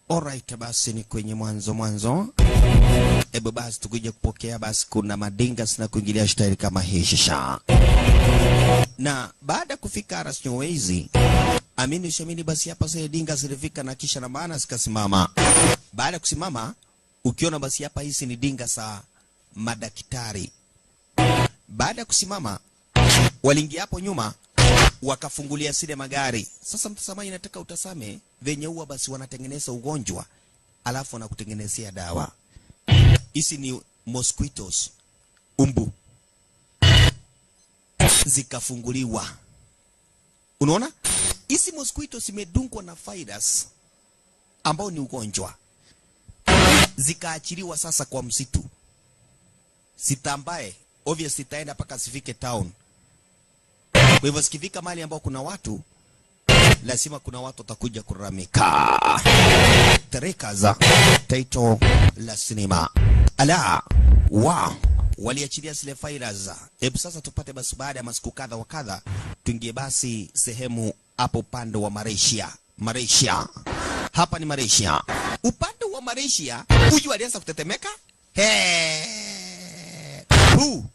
Alright, basi ni kwenye mwanzo mwanzo. Ebu basi tukuje kupokea basi kuna madinga sina kuingilia staili kama hii shisha. Na baada kufika Arasnyowezi, amini shamini basi hapa sasa dinga zilifika na kisha na maana zikasimama. Baada kusimama, ukiona basi hapa hizi ni dinga za madaktari. Baada kusimama, waliingia hapo nyuma wakafungulia sile magari. Sasa mtazamaji, nataka utasame venye huwa basi wanatengeneza ugonjwa alafu wanakutengenezea dawa. Hizi ni mosquitoes, umbu, zikafunguliwa. Unaona? Hizi mosquitoes zimedungwa na virus ambao ni ugonjwa. Zikaachiliwa sasa kwa msitu. Sitambae, obviously itaenda paka zifike town. Kwa hivyo sikifika mahali ambao kuna watu, lazima kuna watu watakuja kulalamika. Tereka za title la sinema. Ala wa waliachilia zile virus. Hebu sasa tupate basi baada ya masiku kadha wa kadha tuingie basi sehemu hapo upande wa Malaysia. Malaysia. Hapa ni Malaysia. Upande wa Malaysia huyu alianza kutetemeka. Hey. Hu.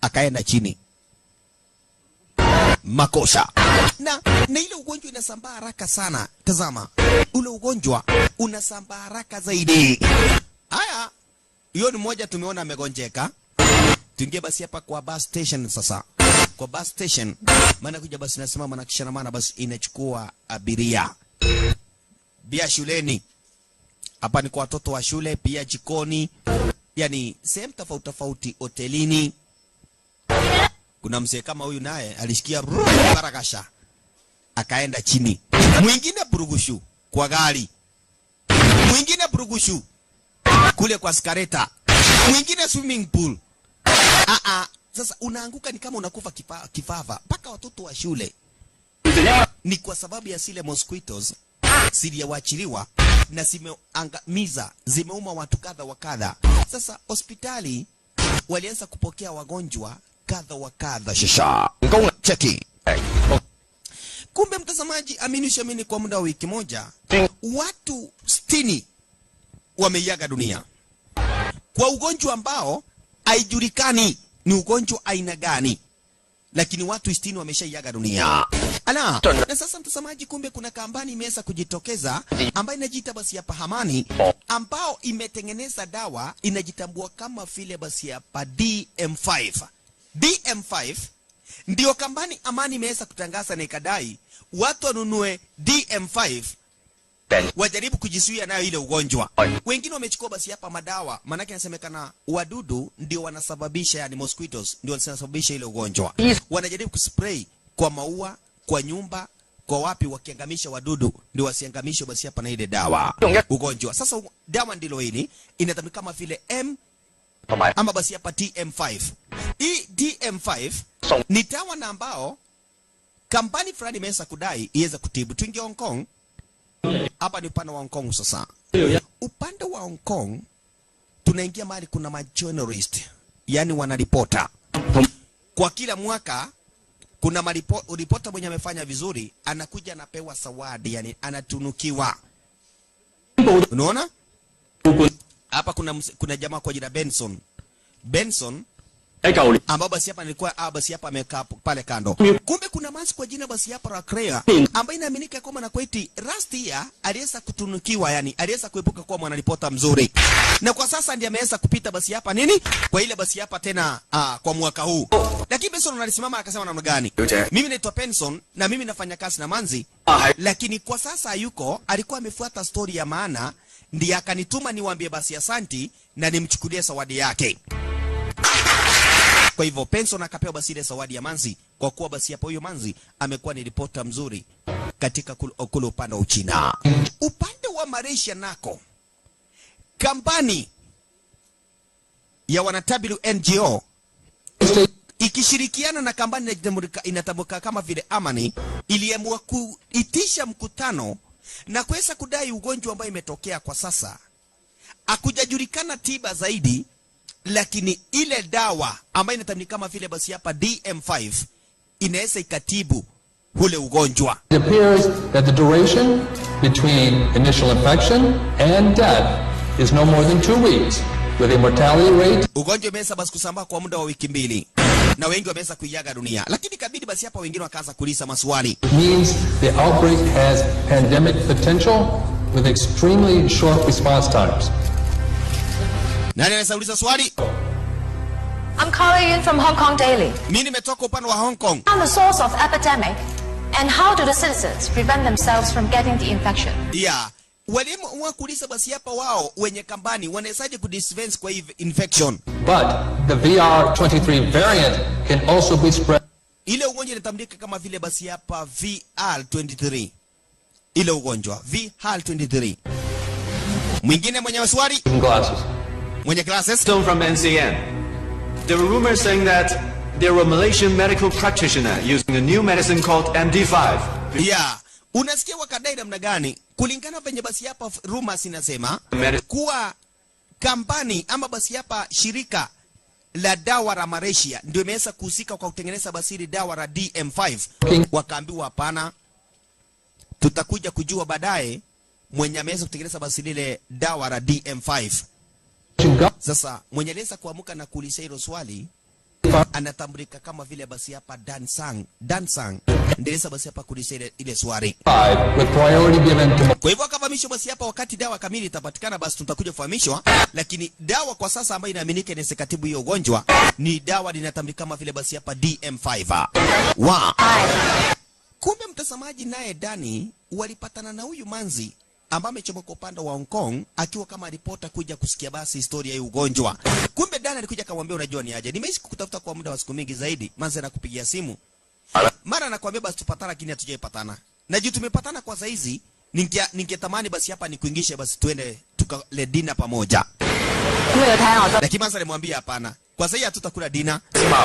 Akaenda chini. Makosa. Na ile ugonjwa inasambaa haraka sana. Tazama, ule ugonjwa unasambaa haraka zaidi. Haya, hiyo ni moja tumeona amegonjeka. Tuingie basi hapa kwa bus station sasa. Kwa bus station, maana kuja basi nasimama na kisha na maana basi inachukua abiria. Pia shuleni. Hapa ni kwa watoto wa shule, pia jikoni. Yani sehemu tofauti tofauti, hotelini. Kuna mzee kama huyu naye alishikia barakasha akaenda chini. Mwingine burugushu kwa gari. Mwingine burugushu kule kwa skareta. Mwingine swimming pool. Sasa unaanguka ni kama unakufa kifafa mpaka watoto wa shule. Ni kwa sababu ya zile mosquitoes ziliyoachiliwa na zimeangamiza, zimeuma watu kadha wa kadha. Sasa hospitali walianza kupokea wagonjwa kadha wa kadha. Shisha cheki. Kumbe mtazamaji, amini ushamini, kwa muda wa wiki moja watu 60 wameiaga dunia kwa ugonjwa ambao haijulikani ni ugonjwa aina gani, lakini watu 60 wameshaiaga dunia. Ala, na sasa mtazamaji, kumbe kuna kampani imeweza kujitokeza ambayo inajiita basi hapa Hamani, ambao imetengeneza dawa inajitambua kama vile basi hapa DM5. DM5 ndio kampani Amani imeweza kutangaza na ikadai watu wanunue DM5 wajaribu kujizuia nayo ile ugonjwa. Wengine wamechukua basi hapa madawa, maana inasemekana wadudu ndio wanasababisha, yani mosquitoes ndio wanasababisha ile ugonjwa. Wanajaribu kuspray kwa maua, kwa nyumba, kwa wapi, wakiangamisha wadudu ndio wasiangamishwe basi hapa na ile dawa ugonjwa. Sasa dawa ndilo hili inatamka kama vile M ama basi hapa DM5. Hii DM5 ni dawa na ambao kampani fulani imeweza kudai iweze kutibu. Tuingie Hong Kong. Hapa ni upande wa Hong Kong sasa. Upande wa Hong Kong tunaingia mahali kuna ma-journalist, yani wanaripota. Kwa kila mwaka kuna ripota mwenye amefanya vizuri anakuja anapewa zawadi, yani anatunukiwa. Unaona? Hapa kuna jamaa kwa jina Benson. Benson ambao basi hapa nilikuwa basi hapa amekaa pale kando. Kumbe kuna mansi kwa jina basi hapa Rakrea ambaye inaaminika kwamba na kweti Rastia aliweza kutunukiwa, yani aliweza kuepuka kuwa mwanaripota mzuri. Na kwa sasa ndiye ameweza kupita basi hapa nini? Kwa ile basi hapa tena kwa mwaka huu. Lakini Benson alisimama akasema namna gani? Mimi naitwa Benson na mimi nafanya kazi na manzi. Lakini kwa sasa yuko alikuwa amefuata story ya maana, ndiye akanituma niwaambie basi asanti na nimchukulie zawadi yake. Kwa hivyo Benson akapewa basi ile zawadi ya manzi kwa kuwa basi hapo huyo manzi amekuwa ni ripota mzuri katika kule upande wa Uchina. Upande wa Malaysia nako, kampani ya wanatabiru NGO ikishirikiana na kampani inatambuka kama vile Amani iliamua kuitisha mkutano na kuweza kudai ugonjwa ambao imetokea kwa sasa hakujajulikana tiba zaidi, lakini ile dawa ambayo inatambuka kama vile basi hapa DM5 inaweza ikatibu ule ugonjwa. It appears that the duration between initial infection and death is no more than 2 weeks, with a mortality rate. Ugonjwa umeweza basi kusambaa kwa muda wa wiki 2 na wengi wameweza kuiaga dunia, lakini kabidi basi hapa wengine wakaanza kulisa maswali. Means the outbreak has pandemic potential with extremely short response times. Nani anaweza uliza swali? I'm calling in from Hong Kong Daily. Mimi nimetoka upande wa Hong Kong. On the source of epidemic and how do the citizens prevent themselves from getting the infection? Yeah. Walimu wa kuuliza basi hapa wao wenye kambani wanawezaje kudispense kwa hii infection? But the VR23 variant can also be spread. Ile ugonjwa inatambulika kama vile basi hapa VR23. Ile ugonjwa VR23. Mwingine mwenye swali? Glasses. Mwenye glasses? Stone from NCN. There were rumors saying that there were Malaysian medical practitioner using a new medicine called MD5. Yeah. Unasikia wakadai namna gani? Kulingana penye basi hapa rumors inasema kuwa kampani ama basi hapa shirika la dawa la Malaysia ndio imeweza kuhusika kwa kutengeneza basi dawa la DM5. Wakaambiwa hapana, tutakuja kujua baadaye mwenye ameweza kutengeneza basi lile dawa la DM5. Sasa mwenye aliweza kuamuka na kuuliza hilo swali anatambulika kama vile basi hapa Dan Sang. Dan Sang ndiye basi hapa kuuliza ile swali. With priority given to... Kwa hivyo akafahamishwa basi hapa wakati dawa kamili itapatikana basi tutakuja kufahamishwa, lakini dawa kwa sasa ambayo inaaminika inaweza katibu hiyo ugonjwa ni dawa linatambulika kama vile basi hapa DM5. Wa. Kumbe mtazamaji, naye Dani walipatana na huyu manzi ambaye amechomoka upande wa Hong Kong akiwa kama ripota kuja kusikia basi historia ya ugonjwa. Kumbe Dani alikuja akamwambia, unajua ni aje, nimeishi kukutafuta kwa muda wa siku mingi zaidi. Manzi anakupigia simu mara anakuambia basi tupatana, lakini hatujaipatana. Na juu tumepatana kwa saizi, ningetamani basi hapa nikuingishe basi tuende tukale dina pamoja. Lakini Manzi alimwambia hapana, kwa sasa hatutakula dina.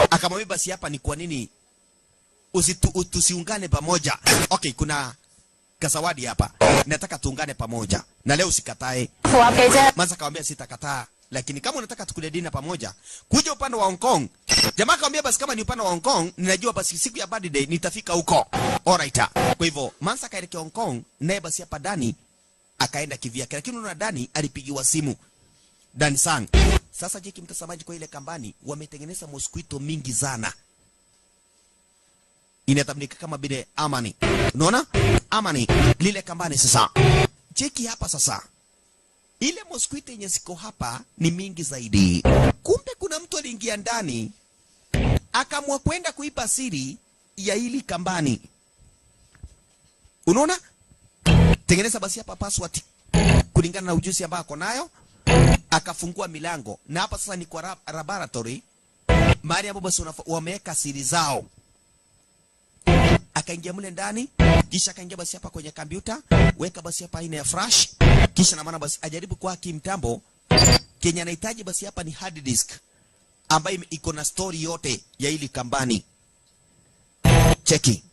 Akamwambia basi hapa ni kwa nini tusiungane pamoja? Okay, kuna kasawadi hapa, nataka tuungane pamoja na leo usikatae. Manzi akamwambia sitakataa, lakini kama unataka tukule dina pamoja, kuja upande wa Hong Kong. Jamaa akamwambia basi kama ni upande wa Hong Kong, ninajua basi siku ya birthday nitafika huko. Alright. Kwa hivyo Manzi akaelekea Hong Kong, naye basi hapa Dani akaenda kivyake, lakini unaona Dani alipigiwa simu. Dan Sang. Sasa jiki mtazamaji, kwa ile kambani wametengeneza mosquito mingi sana. Inatambulika kama vile Amani. Unaona? Amani lile kambani sasa. Cheki hapa sasa. Ile mosquito yenye siko hapa ni mingi zaidi. Kumbe kuna mtu aliingia ndani akaamua kwenda kuipa siri ya hili kambani. Unaona? Tengeneza basi hapa password kulingana na ujuzi ambao ako nayo, akafungua milango. Na hapa sasa ni kwa laboratory, mahali ambapo basi wameweka siri zao. Akaingia mle ndani, kisha akaingia basi hapa kwenye kompyuta, weka basi hapa aina ya flash, kisha na maana basi ajaribu kwa kimtambo Kenya anahitaji basi hapa ni hard disk ambayo iko na story yote ya hili kambani. Cheki.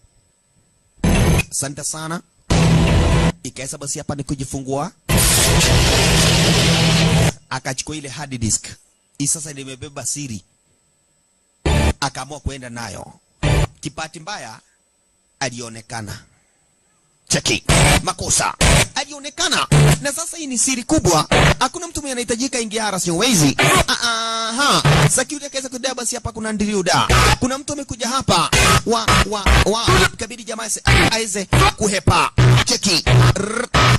Asante sana. Ikaesa basi hapa ni kujifungua. Akachukua ile hard disk. Hii sasa limebeba siri. Akaamua kuenda nayo. Kipati mbaya alionekana. Cheki. Makosa. Alionekana. Na sasa hii ni siri kubwa. Hakuna mtu mwenye anahitajika ingia hara sio wezi. Aha. Security akaweza kudai basi hapa kuna ndiriuda. Kuna mtu amekuja hapa. Wa. Ikabidi jamaa aweze kuhepa. Cheki.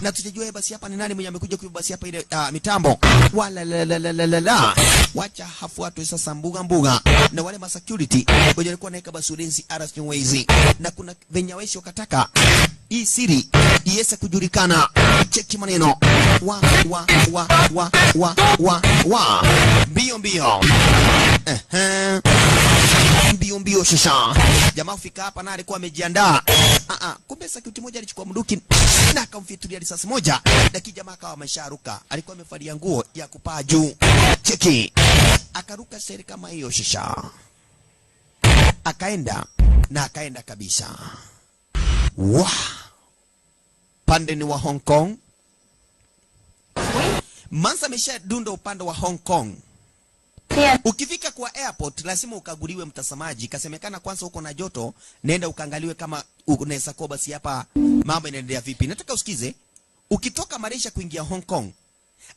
Na tutajua basi hapa ni nani mwenye amekuja kuiba basi hapa ile mitambo. Wala la la la la la. Wacha hafuatwe sasa mbuga mbuga. Na wale ma security wenye walikuwa naika basi ulinzi ara sio wezi. Na kuna venye wezi wakataka hii siri iweze kujulikana. Cheki maneno. Wa wa wa wa wa wa wa. Mbio mbio. Mbio mbio shasha. Jamaa kufika hapa na alikuwa amejiandaa. Kumbe security moja alichukua bunduki na akamfitulia risasi moja. Lakini jamaa akawa amesharuka. Alikuwa amevalia nguo ya kupaa juu. Cheki. Akaruka seri kama hiyo shasha. Akaenda na akaenda kabisa. Wa. Pande ni wa Hong Kong. Mansa amesha dunda upande wa Hong Kong. Ukifika kwa airport lazima ukaguliwe mtazamaji. Kasemekana kwanza uko na joto, nenda ukaangaliwe kama Unaweza kuwa basi hapa mambo inaendelea vipi? Nataka usikize, ukitoka Malaysia kuingia Hong Kong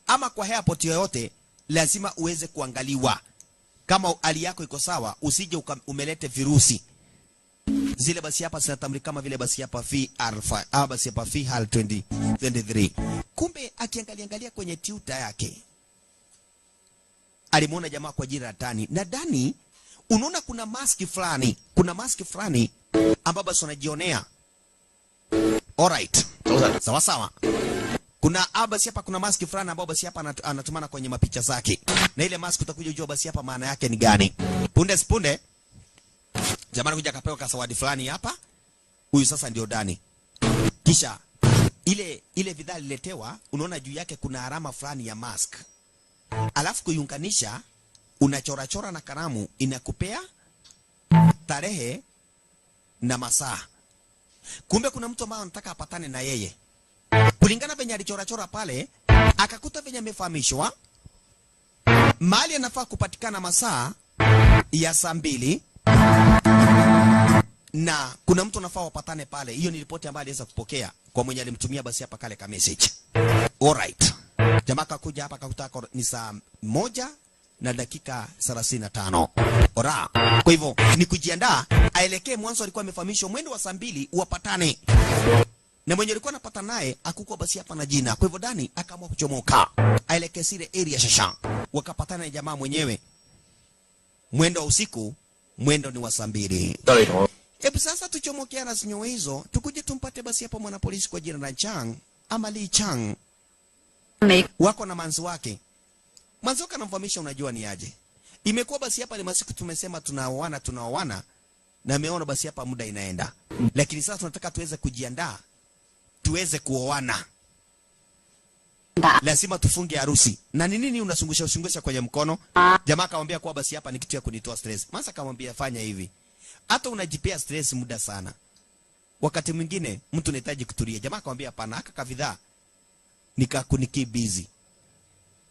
ama kwa airport yoyote, lazima uweze kuangaliwa kama hali yako iko sawa, usije umelete virusi zile basi hapa zinatambulika kama vile basi hapa VR5 ah, basi hapa VR 2023. Kumbe akiangalia angalia kwenye Twitter yake alimuona jamaa kwa jina la Dani, na Dani unaona kuna maski fulani, kuna maski fulani ambapo basi wanajionea. Alright, sawa sawa. Kuna basi hapa kuna maski fulani ambapo basi hapa anatumana kwenye mapicha zake, na ile maski utakuja kujua basi hapa maana yake ni gani. Punde sipunde jamaa kuja akapewa kasawadi fulani hapa. Huyu sasa ndio Dani. Kisha ile bidhaa ililetewa, unaona juu yake kuna alama fulani ya mask. Alafu kuiunganisha, unachora chora na kalamu, inakupea tarehe na masaa. Kumbe kuna mtu ambaye anataka apatane na yeye. Kulingana venye alichora chora pale, akakuta venye amefahamishwa mahali anafaa kupatikana masaa ya saa 2 na kuna mtu anafaa wapatane pale. Hiyo ni ripoti ambayo aliweza kupokea kwa mwenye alimtumia basi hapa kale ka message. Alright. Jamaa kakuja hapa akakuta ni saa 1:35. Ora. Kwa hivyo ni kujiandaa aelekee mwanzo alikuwa amefahamishwa mwendo wa saa 2 wapatane. Na mwenye alikuwa anapata naye hakukuwa basi hapa na jina. Kwa hivyo Dani akaamua kuchomoka aelekee sile area shasha. Wakapatana na jamaa mwenyewe mwendo wa usiku, mwendo ni wa saa 2. Hebu sasa tuchomokea na sinyo hizo, tukuje tumpate basi hapo mwana polisi kwa jina la Chang ama Lee Chang. Wako na manzi wake. Manzi wake anamfahamisha unajua ni aje. Imekuwa basi hapa ni masiku tumesema tunaoana na ameona basi hapa muda inaenda. Lakini sasa tunataka tuweze kujiandaa, tuweze kuoana. Lazima tufunge harusi. Na ni nini unasungusha usungusha kwenye mkono? Jamaa akamwambia kwa basi hapa ni kitu ya kunitoa stress. Manzi akamwambia fanya hivi. Hata unajipea stress muda sana. Wakati mwingine mtu anahitaji kutulia. Jamaa akamwambia hapana, aka kavidhaa nikakuniki busy.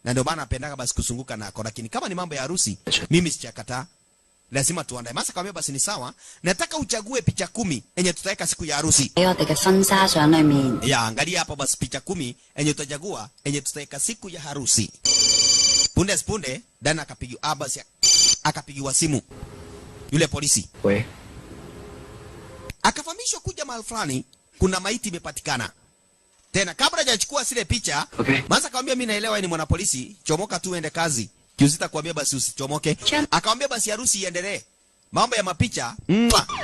Na ndio maana napendaka basi kusunguka nako, lakini kama ni mambo ya harusi mimi sichakataa. Lazima tuandae. Masa akamwambia basi ni sawa, nataka uchague picha 10 yenye tutaweka siku ya harusi. Ya angalia hapa basi picha 10 yenye tutachagua yenye tutaweka siku ya harusi. Punde punde Dana akapigiwa basi akapigiwa simu yule polisi. We. Akafahamishwa kuja mahali fulani kuna maiti imepatikana. Tena kabla hajachukua zile picha, okay. Manza akamwambia mimi naelewa ni mwanapolisi, chomoka tu uende kazi. Kiusita kuambia basi usichomoke. Akamwambia basi harusi iendelee. Mambo ya mapicha,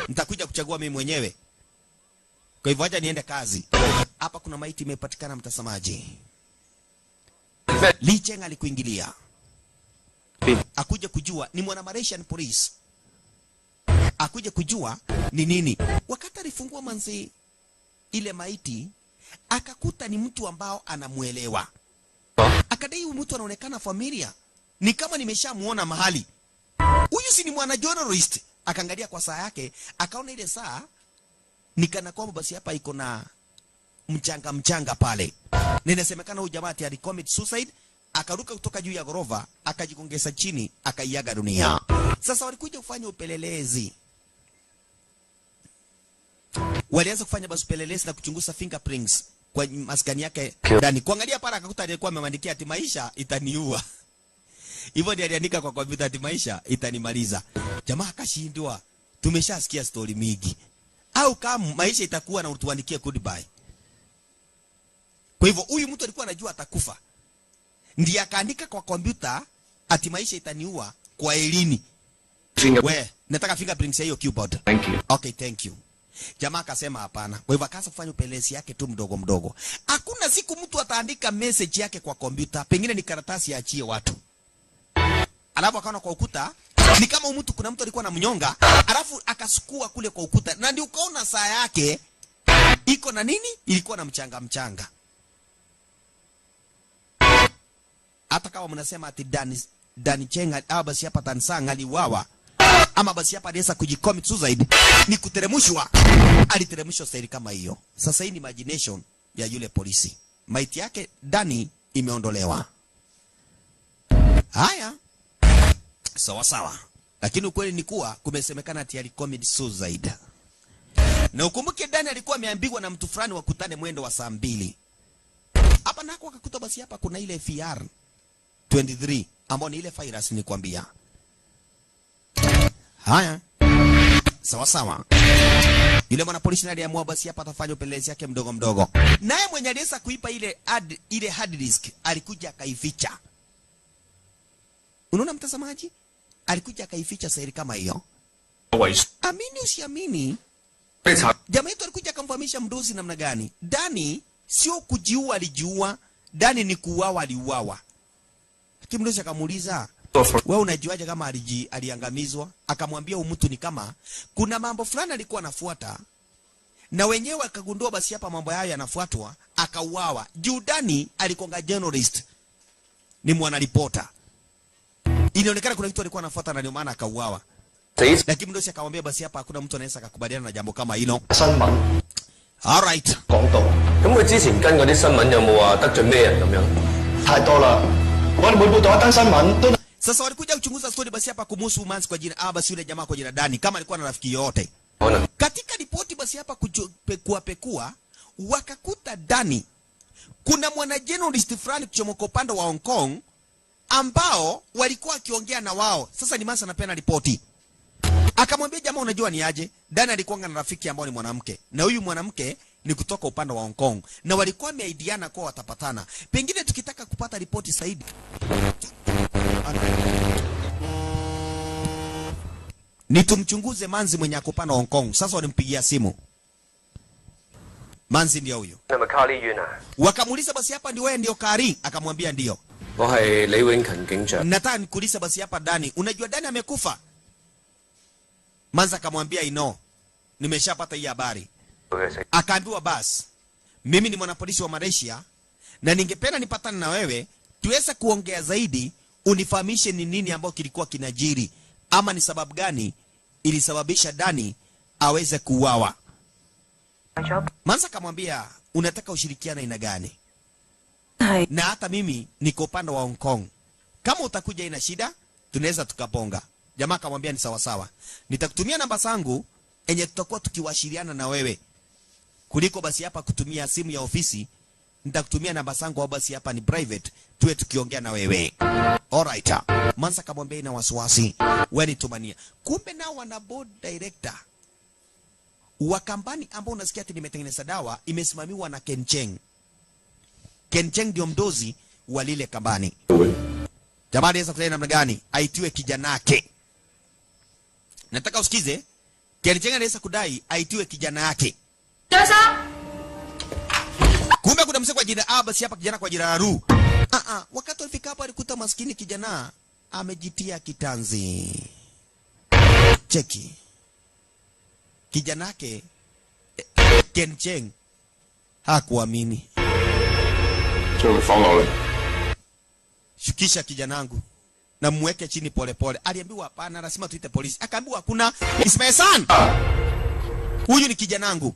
nitakuja kuchagua mimi mwenyewe. Kwa hivyo acha niende kazi. Hapa kuna maiti imepatikana mtazamaji. Lee Cheng alikuingilia. Akuja kujua ni mwana Malaysian police. Akuja kujua ni nini. Wakati alifungua manzi ile maiti, akakuta ni mtu ambao anamuelewa. Akadai huyu mtu anaonekana familia, ni kama nimeshamuona mahali. Huyu si ni mwana journalist. Akaangalia kwa saa yake, akaona ile saa ni kana kwamba basi hapa iko na mchanga mchanga pale. Na inasemekana huyu jamaa ati commit suicide, akaruka kutoka juu ya ghorofa, akajikongesa chini, akaiaga dunia. Sasa walikuja kufanya upelelezi. Walianza kufanya basi upelelezi na kuchunguza fingerprints kwa maskani yake ndani. Kuangalia pale akakuta alikuwa ameandikia ati maisha itaniua. Hivyo ndiye aliandika kwa kompyuta ati maisha itanimaliza. Jamaa akashindwa. Tumeshasikia story mingi. Au kama maisha itakuwa na utuandikie goodbye. Kwa hivyo huyu mtu alikuwa anajua atakufa. Ndiye akaandika kwa kompyuta ati maisha itaniua kwa elini. We, nataka fingerprints ya hiyo keyboard. Thank you. Okay, thank you. Jamaa akasema hapana. Kwa hivyo akaanza kufanya upelelezi yake tu mdogo mdogo. Hakuna siku mtu ataandika message yake kwa kompyuta, pengine ni karatasi yaachie watu. Alafu akaona kwa ukuta ni kama mtu, kuna mtu alikuwa anamnyonga, alafu akasukua kule kwa ukuta, na ndio ukaona saa yake iko na nini? Ilikuwa na mchanga mchanga. Hata kama mnasema ati Dani Cheng au basi hapa Tansang aliuawa ama basi hapa aliweza kujicommit suicide, ni kuteremshwa. Aliteremshwa staili kama hiyo. Sasa hii ni imagination ya yule polisi. Maiti yake Dani imeondolewa. Haya, sawa sawa. Lakini ukweli ni kuwa kumesemekana ati alicommit suicide. Na ukumbuke Dani alikuwa ameambiwa na mtu fulani wakutane mwendo wa saa 2. Hapa nako akakuta basi hapa kuna ile FR 23 ambao ni ile virus nilikwambia. Haya. Sawa sawa. Yule mwana polisi aliamua basi hapa atafanya upelelezi yake mdogo mdogo. Naye mwenye aliweza kuipa ile hard disk alikuja akaificha. Unaona mtazamaji? Alikuja akaificha sahiri kama hiyo. Amini usiamini, jamaa yetu alikuja akamfahamisha mdozi namna gani. Dani sio kujiua alijiua, Dani ni kuuawa aliuawa. Lakini mdozi akamuuliza, wewe unajuaje kama aliangamizwa? Akamwambia huyu mtu ni kama kuna mambo fulani alikuwa anafuata na wenyewe akagundua basi hapa mambo hayo yanafuatwa, akauawa. Juu Dani alikuwa journalist, ni mwanaripota. Ilionekana kuna kitu alikuwa anafuata na ndio maana akauawa. Lakini mdosi akamwambia basi hapa hakuna mtu anaweza akakubaliana na jambo kama hilo. All right. 講到咁佢之前跟嗰啲新聞有冇話得罪咩人咁樣？ 太多啦，我哋每報道一單新聞都 Sasa walikuja kuchunguza story basi hapa kumhusu Mansi kwa jina basi yule jamaa kwa jina Dani kama alikuwa na rafiki yote. Katika ripoti basi hapa kupekua pekua wakakuta Dani kuna mwana journalist fulani kuchomoka upande wa Hong Kong ambao walikuwa wakiongea na wao. Sasa ni Mansi anapeana ripoti. Akamwambia jamaa, unajua ni aje? Dani alikuwa na rafiki ambao ni mwanamke, na huyu mwanamke ni kutoka upande wa Hong Kong, na walikuwa wameahidiana kwa watapatana. Pengine tukitaka kupata ripoti zaidi ni tumchunguze Manzi mwenye akupanda Hong Kong. Sasa walimpigia simu. Manzi ndio huyo. Wakamuuliza basi hapa ndio wewe ndio Kari? Akamwambia ndio. Nataka nikuulize basi hapa Dani, unajua Dani amekufa? Manzi akamwambia ino, nimeshapata hii habari. Akaambiwa basi, mimi ni mwanapolisi wa Malaysia na ningependa nipatane na wewe tuweze kuongea zaidi, unifahamishe ni nini ambao kilikuwa kinajiri ama ni sababu gani ilisababisha Dani aweze kuuawa. Mansa akamwambia unataka ushirikiana aina gani? Na hata mimi niko upande wa Hong Kong. Kama utakuja ina shida, tunaweza tukaponga. Jamaa akamwambia ni sawa sawa. Nitakutumia namba zangu enye tutakuwa tukiwashiriana na wewe. Kuliko basi hapa kutumia simu ya ofisi, nitakutumia namba zangu au basi hapa ni private, tuwe tukiongea na wewe. Alright. Mansa akamwambia ina wasiwasi, wewe nitumania. Kumbe nao wana board director wa kampani ambao unasikia ati nimetengeneza dawa imesimamiwa na Ken Cheng. Ken Cheng ndio mdozi wa lile kampani. Jamaa anaweza kudai namna gani? Aitiwe kijanake. Nataka usikize. Ken Cheng anaweza kudai aitiwe kijana yake. Sasa kumbe kuna mzee kwa jina A basi hapa kijana kwa jina Aru. Wakati alifika hapa alikuta maskini kijana amejitia kitanzi. Cheki. Kijana yake Ken Cheng hakuamini. Shukisha kijanangu na muweke chini pole pole. Aliambiwa hapana, lazima tuite polisi. Akaambiwa hakuna. Ismail San. Huyu ni kijanangu.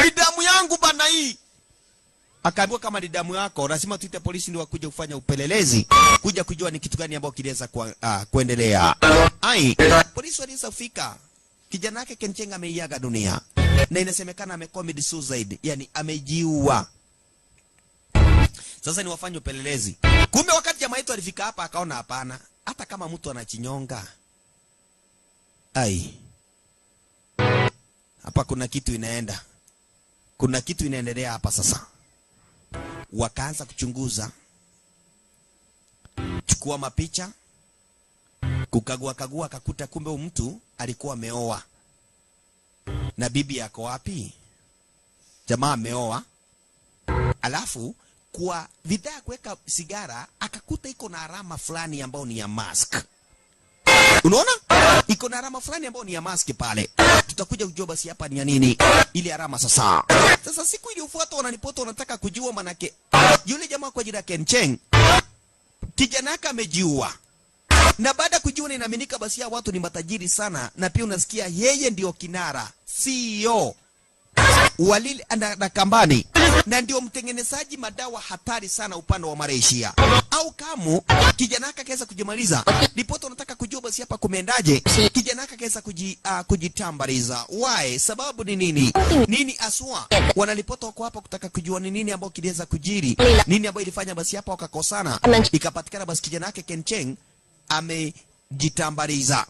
Ni damu yangu bana hii. Akaambiwa kama ni damu yako lazima tuite polisi ndio wakuje kufanya upelelezi, kuja kujua ni kitu gani ambao kiliweza kuendelea. Ai, polisi walisafika. Kijana yake Ken Cheng ameiaga dunia na inasemekana amecommit suicide, yani amejiua. Sasa ni wafanye upelelezi. Kumbe wakati jamaa yetu alifika hapa akaona hapana, hata kama mtu anachinyonga, ai, hapa kuna kitu inaenda. Kuna kitu inaendelea hapa sasa. Wakaanza kuchunguza, chukua mapicha, kukagua kagua, akakuta kumbe huyu mtu alikuwa ameoa. Na bibi yako wapi? Jamaa ameoa. Alafu kwa bidhaa kuweka sigara akakuta iko na alama fulani ambayo ni ya mask. Unaona? Iko na alama fulani ambayo ni ya mask pale. Tutakuja kujua basi hapa ni ya nini ile alama sasa. Sasa siku iliyofuata wananipota wanataka kujua manake yule jamaa kwa jina Ken Cheng kijana yake amejiua. Na baada kujua inaaminika basi ya watu ni matajiri sana, na pia unasikia yeye ndio kinara CEO walile na kambani. na ndio mtengenezaji madawa hatari sana upande wa Malaysia. Au kamu kijana wake akaweza kujimaliza. Ripoti unataka kujua basi hapa kumeendaje? Kijana wake akaweza kujitambariza. Why? Sababu ni nini? Nini aswa? Wanaripoti wako hapa kutaka kujua ni nini ambao kiliweza kujiri, nini ambayo ilifanya basi hapa wakakosana, ikapatikana basi kijana wake Ken Cheng amejitambariza.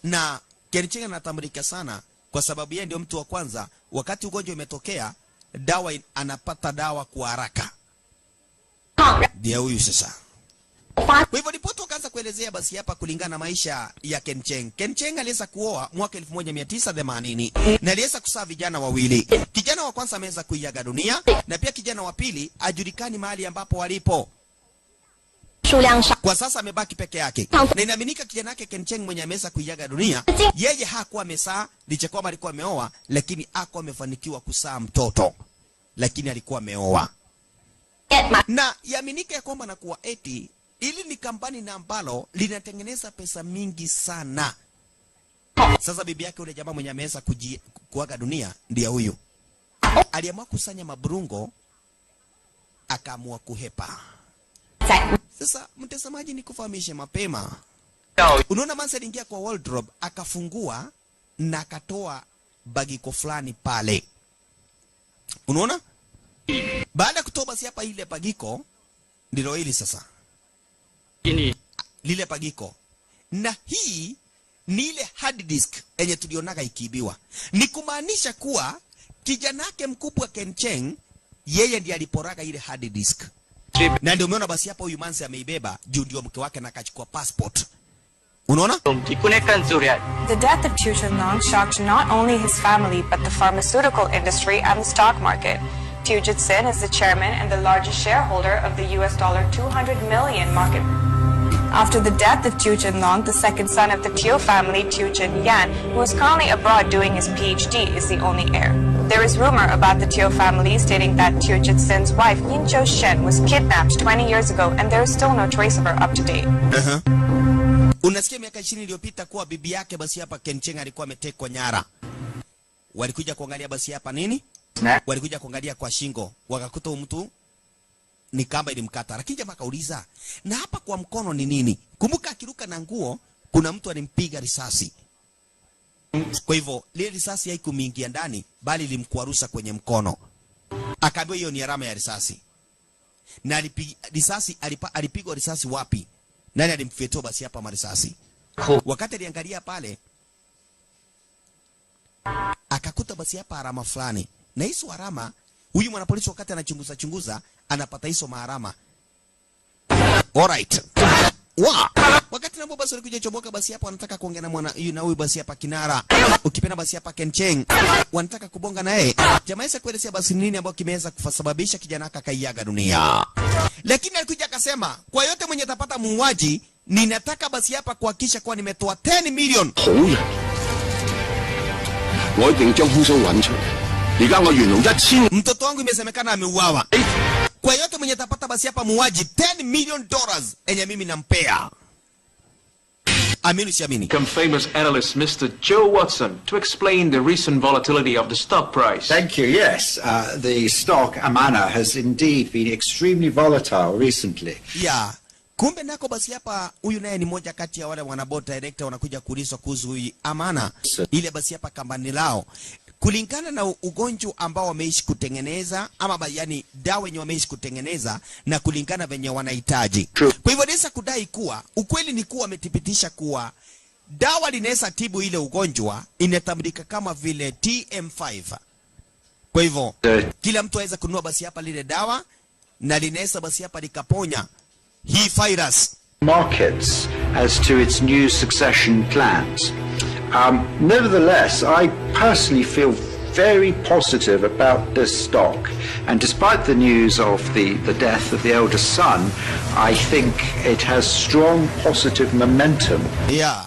Na Ken Cheng anatambulika sana kwa sababu yeye ndio mtu wa kwanza wakati ugonjwa umetokea, dawa anapata dawa kwa haraka. Ndiye huyu sasa. Kwa hivyo ripoti wakaanza kuelezea basi hapa kulingana na maisha ya Ken Cheng. Ken Cheng aliweza kuoa mwaka 1980 na aliweza kuzaa vijana wawili. Kijana wa kwanza ameweza kuiaga dunia na pia kijana wa pili hajulikani mahali ambapo walipo. Kwa sasa amebaki peke yake. Na inaaminika kijana wake Ken Cheng mwenye ameweza kuiaga dunia, yeye hakuwa amezaa licha kwamba alikuwa ameoa, lakini hakuwa amefanikiwa kuzaa mtoto, lakini alikuwa ameoa. Na yaaminika ya kwamba na kuwa eti ili ni kampani na ambalo linatengeneza pesa mingi sana. Sasa bibi yake yule jamaa mwenye ameweza kuaga dunia ndiye huyu. Aliamua kusanya mabrungo akaamua kuhepa. Sasa mtazamaji, nikufahamishe mapema. Unaona Mansa aliingia kwa wardrobe akafungua na akatoa bagiko fulani pale. Unaona? Baada ya kutoa basi hapa ile bagiko ndilo hili sasa. Lile bagiko. Na hii ni ile hard disk yenye tulionaga ikiibiwa. Ni kumaanisha kuwa kijana wake mkubwa Ken Cheng yeye ndiye aliporaga ile hard disk. Na ndio umeona basi hapa huyu Mansi ameibeba juu ndio mke wake na akachukua passport. Unaona? The death of Chu Chen-long shocked not only his family but the pharmaceutical industry and the stock market. Teo Jit-sin is the chairman and the largest shareholder of the US dollar 200 million market. After the death of Teo Chen-long, the second son of the Teo family, Teo Chen-yan, who is currently abroad doing his PhD, is the only heir. There is rumor about the Teo family stating that Teo Jit-sin's wife, Yin Cho Shen, was kidnapped 20 years ago and there is still no trace of her up to date. Unasikia miaka 20 iliyopita kuwa bibi yake basi hapa Ken Cheng alikuwa ametekwa nyara. Walikuja kuangalia basi hapa nini? Walikuja kuangalia kwa shingo, wakakuta mtu ni kamba ilimkata. Lakini jamaa akauliza, na hapa kwa mkono ni nini? Kumbuka akiruka na nguo kuna mtu alimpiga risasi. Kwa hivyo ile risasi haikumingia ndani bali ilimkwarusa kwenye mkono. Akaambiwa hiyo ni alama ya risasi. Na alipigwa risasi wapi? Nani alimfyetua basi hapa marisasi? Wakati aliangalia pale akakuta basi hapa alama fulani. Na hizo alama huyu mwanapolisi wakati anachunguza chunguza anapata hizo maarama. Alright. Wa wakati na basi walikuja chomoka basi hapa wanataka kuongea na mwana na huyu basi hapa kinara. Ukipenda basi hapa Ken Cheng wanataka kubonga na yeye. Jamaa yeye kuelezea basi nini ambacho kimeweza kusababisha kijana akaiaga dunia. Lakini alikuja akasema kwa yote mwenye atapata muuaji ninataka basi hapa kuhakikisha kuwa nimetoa 10 million. Mtoto wangu imesemekana ameuawa. Kwa yote mwenye atapata basi hapa muuaji $10 million enye mimi nampea. Amini siamini. Become famous analyst Mr. Joe Watson to explain the recent volatility of the stock price. Thank you. Yes, the stock Amana has indeed been extremely volatile recently. Yeah. Kumbe nako basi hapa huyu naye ni moja kati ya wale wana board director wanakuja kuulizwa kuhusu huyu Amana. Ile basi hapa kampani lao. Kulingana na ugonjwa ambao wameishi kutengeneza ama yani dawa yenye wameishi kutengeneza na kulingana venye wanahitaji. Kwa hivyo naweza kudai kuwa ukweli ni kuwa wamethibitisha kuwa dawa linaweza tibu ile ugonjwa inatambulika kama vile TM5. Kwa hivyo kila mtu aweza kununua basi hapa lile dawa na linaweza basi hapa likaponya hii virus. Markets as to its new succession plans. Nevertheless, I personally feel very positive about this stock, and despite the news of the death of the eldest son, I think it has strong positive momentum. Yeah.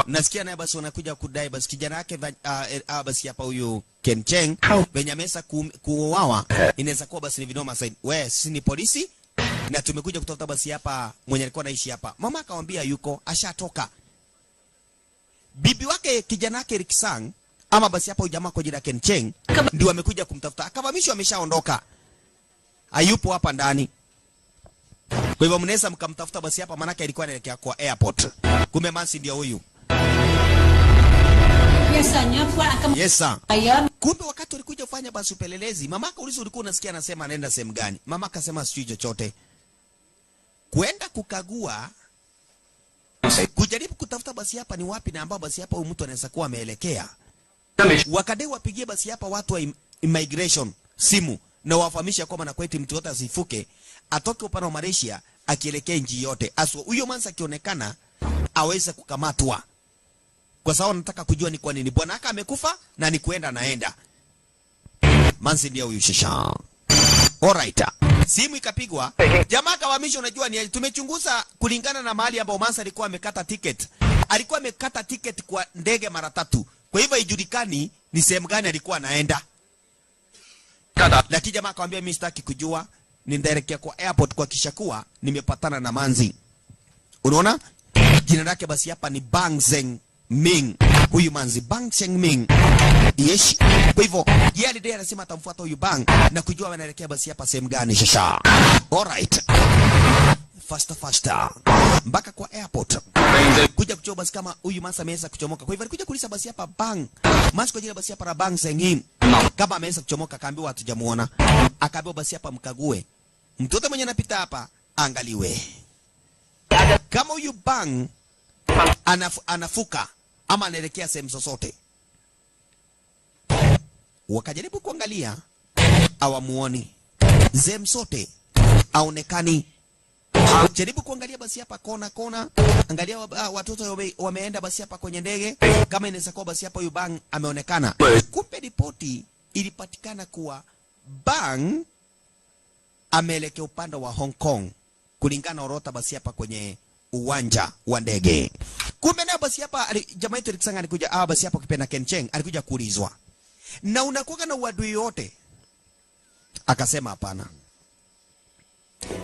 Nasikia naye basi wanakuja kudai basi kijana yake basi hapa huyu Ken Cheng venye ameweza kuuawa inaweza kuwa basi ni vinoma zaidi. Wewe sisi ni polisi na tumekuja kutafuta basi hapa mwenye alikuwa anaishi hapa. Mama akamwambia yuko ashatoka. Bibi wake kijana wake Rick Sang Ama basi hapa huyu jamaa kwa jina Ken Cheng ndio amekuja kumtafuta. Akafahamishwa ameshaondoka. Hayupo hapa ndani. Kwa hivyo mnaweza mkamtafuta basi hapa, manake alikuwa anaelekea kwa airport. Kumbe Mansi ndio huyu. Yes sir. Kumbe wakati ulikuja kufanya basi upelelezi, mamaka ulizo ulikuwa unasikia anasema anaenda sehemu gani? Mamaka akasema sijui chochote. Kwenda kukagua, kujaribu kutafuta basi hapa ni wapi na ambao basi hapa huyu mtu anaweza kuwa ameelekea. Wakadai wapigie basi hapa watu wa immigration simu na wafahamisha kwamba na kwetu mtu yote asifuke, atoke upande wa Malaysia akielekea nchi yote. Aswa huyo mansa akionekana aweze kukamatwa. Kwa sababu nataka kujua ni kwa nini bwana aka amekufa na ni kuenda naenda. Mansi ndio huyu shasha. Alright. Simu ikapigwa. Jamaa kawamisha, unajua ni tumechunguza kulingana na mahali ambapo Mansa alikuwa amekata ticket. Alikuwa amekata ticket kwa ndege mara tatu. Kwa hivyo haijulikani ni sehemu gani alikuwa anaenda. Lakini jamaa akamwambia mimi sitaki kujua, nitaelekea kwa airport kuhakikisha kuwa nimepatana na Manzi. Unaona? Jina lake basi hapa ni Bang Zeng Ming. Huyu Manzi Bang Zeng Ming. Yes. Kwa hivyo yeye alidai anasema atamfuata huyu Bang na kujua anaelekea basi hapa sehemu gani shasha. Alright. Faster faster mpaka kwa airport. Kuja kuchoa basi kama huyu Mansa ameweza kuchomoka. Kwa hivyo alikuja kuuliza basi hapa Bang. Mansa kwa jina basi hapa la Bang Zeng Ming. Kama ameweza kuchomoka, akaambiwa hatujamuona. Akaambiwa basi hapa mkague. Mtoto mwenye anapita hapa angaliwe. Kama huyu Bang anafuka ama anaelekea sehemu zozote. Wakajaribu kuangalia, hawamuoni. Sehemu zote haonekani. Jaribu kuangalia basi hapa kona kona, angalia watoto wameenda basi hapa kwenye ndege, kama inaweza kuwa basi hapa huyu Bang ameonekana. Kumbe ripoti ilipatikana kuwa Bang ameelekea upande wa Hong Kong kulingana na orodha basi hapa kwenye uwanja wa ndege. Kumbe nayo basi hapa jamaa yetu Alexander alikuja basi hapa kipenda Ken Cheng alikuja kuulizwa, na unakuwa na uadui yote? Akasema hapana.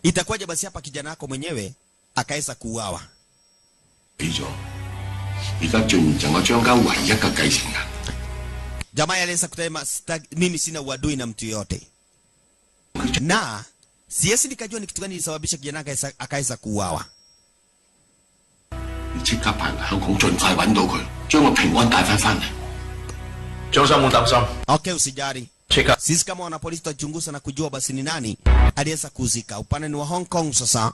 Itakuwaje basi hapa kijana wako mwenyewe akaweza kuuawa? Jamaa aliweza kusema mimi sina uadui na mtu yote. Na siwezi nikajua ni kitu gani kilisababisha kijana akaweza kuuawa. Okay, usijali. Sisi kama wana polisi tutachunguza na kujua basi ni nani aliweza kuzika. Upande ni wa Hong Kong sasa.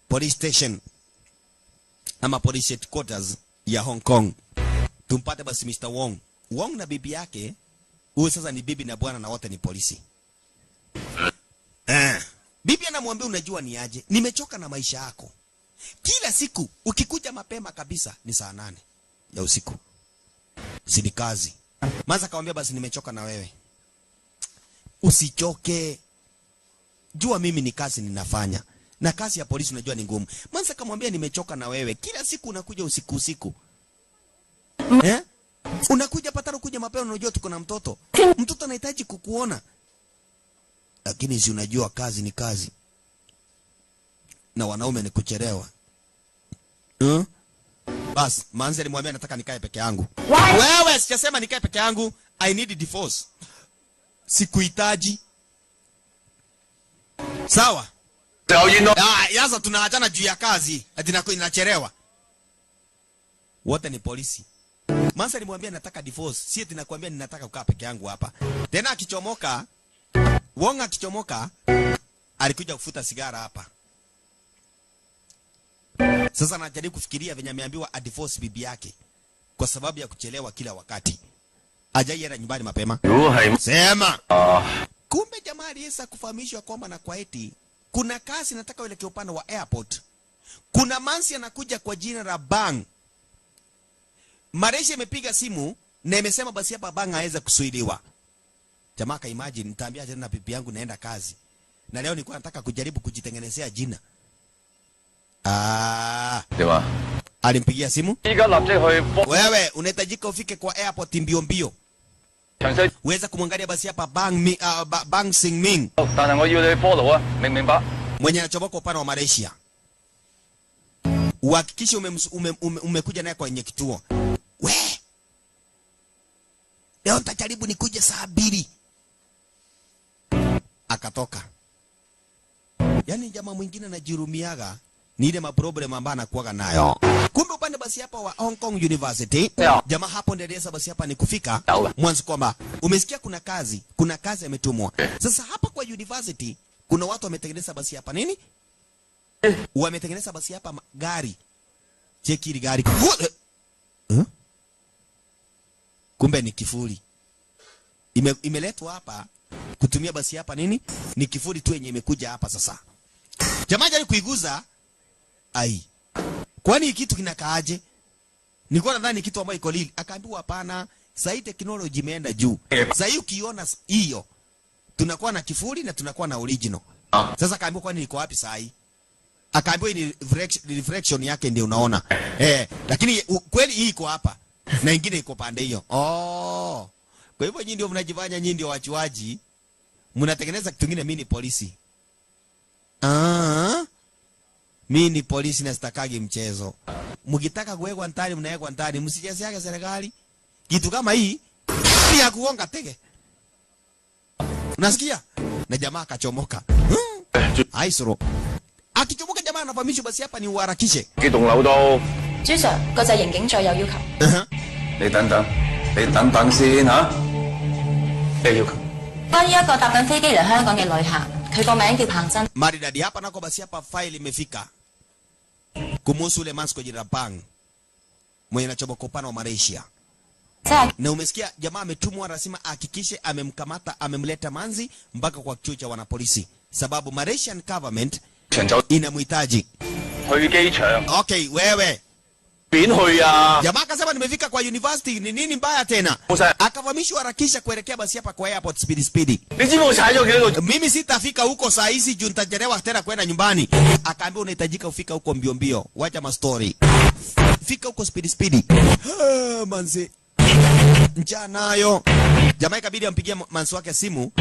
Police station ama police headquarters ya Hong Kong. Tumpate basi Mr. Wong. Wong na bibi yake, huyu sasa ni bibi na bwana na wote ni polisi. Bibi anamwambia unajua ni aje, nimechoka na maisha yako. Kila siku ukikuja mapema kabisa ni saa 8 ya usiku. Si kazi. Maza akamwambia basi nimechoka na wewe. Usichoke. Jua mimi ni kazi ninafanya. Na kazi ya polisi unajua ni ngumu. Maza akamwambia nimechoka na wewe. Kila siku unakuja usiku usiku. Eh? Unakuja pataro kuja mapema, unajua tuko na mtoto. Mtoto anahitaji kukuona. Lakini si unajua kazi ni kazi. Na wanaume ni kuchelewa. Bas, Manzi alimwambia nataka nikae peke yangu. Wewe sijasema nikae peke yangu, I need divorce. Sikuhitaji. Sawa? Yaza tunaachana juu ya kazi, ati inachelewa. Wote ni polisi. Manzi alimwambia nataka divorce, si eti nakwambia ninataka kukaa peke yangu hapa. Tena akichomoka, Wong akichomoka, alikuja kufuta sigara hapa. Sasa anajaribu kufikiria venye ameambiwa a divorce bibi yake kwa sababu ya kuchelewa kila wakati. Hajaienda nyumbani mapema. Sema. Kumbe jamaa aliweza kufahamishwa kwamba na kwa eti kuna kazi nataka uelekee upande wa airport. Kuna mansi anakuja kwa jina la Bang. Malaysia imepiga simu na imesema basi hapa Bang hawezi kusuiliwa. Jamaa ka imagine nitaambia tena bibi yangu naenda kazi. Na leo nilikuwa nataka kujaribu kujitengenezea jina. Alimpigia simu. Wewe unahitajika ufike kwa airport mbio mbio. Uweza kumwangalia basi hapa Bang Bang Sing Ming. Mwenye anachomoka upande wa Malaysia. Uhakikishe umekuja naye kwenye kituo. We. Leo nitajaribu nikuje saa 2. Akatoka. Yaani jamaa mwingine anajirumiaga ni ile maproblem ambayo anakuwaga nayo. Kumbe upande basi hapa wa Hong Kong University, jamaa hapo ndio basi hapa ni kufika mwanzo kwamba umesikia kuna kazi ametumwa. Sasa hapa kwa university kuna watu wametengeneza basi hapa nini? Wametengeneza basi hapa gari. Cheki ile gari. Kumbe ni kifuli. Imeletwa hapa kutumia basi hapa nini? Ni kifuli tu yenye imekuja hapa sasa. Jamaa jaribu kuiguza. Ai. Kwani kitu kinakaaje? Nilikuwa nadhani kitu ambayo iko lili. Akaambiwa hapana, sasa hii technology imeenda juu. Sasa hii ukiona hiyo tunakuwa na kifuli na tunakuwa na original. Sasa akaambiwa kwani iko wapi sasa hii? Akaambiwa ni reflection yake ndio unaona. Lakini kweli hii iko hapa na ingine iko pande hiyo. Oh. Kwa hivyo nyinyi ndio mnajifanya nyinyi ndio wachuaji. Mnatengeneza kitu kingine, mimi ni polisi. Mimi ni polisi na sitakagi mchezo. Mkitaka kuwekwa ndani mnawekwa ndani, msichezeage serikali. Kitu kama hii ni ya kuonga tege. Unasikia? Na jamaa akachomoka. Aisro. Akichomoka jamaa anafahamishwa basi hapa ni uharakishe. 幾棟樓都。 朱 Sir， 個制刑警再有要求。你等等，你等等先嚇。咩要求？ 關於一個搭緊飛機嚟香港嘅旅客，佢個名叫彭真。 Maridadi hapa nako basi hapa file imefika. Kumuhusu ule Masko Jirapang mwenye anachomoka upande wa Malaysia. Na umesikia jamaa ametumwa lazima ahakikishe amemkamata, amemleta manzi mpaka kwa kituo cha wanapolisi, sababu Malaysian government inamhitaji. Okay, wewe jamaa akasema nimefika kwa university, ni nini mbaya tena? Akavamishwa harakisha kuelekea basi hapa kwa airport speed speed. Mimi sitafika huko saa hizi juu nitachelewa tena kwenda nyumbani. Akaambiwa unahitajika ufika huko mbio mbio. Wacha ma story. Fika huko speed speed. Manzi. Njaa nayo. Jamaa ikabidi ampigie manzi wake simu.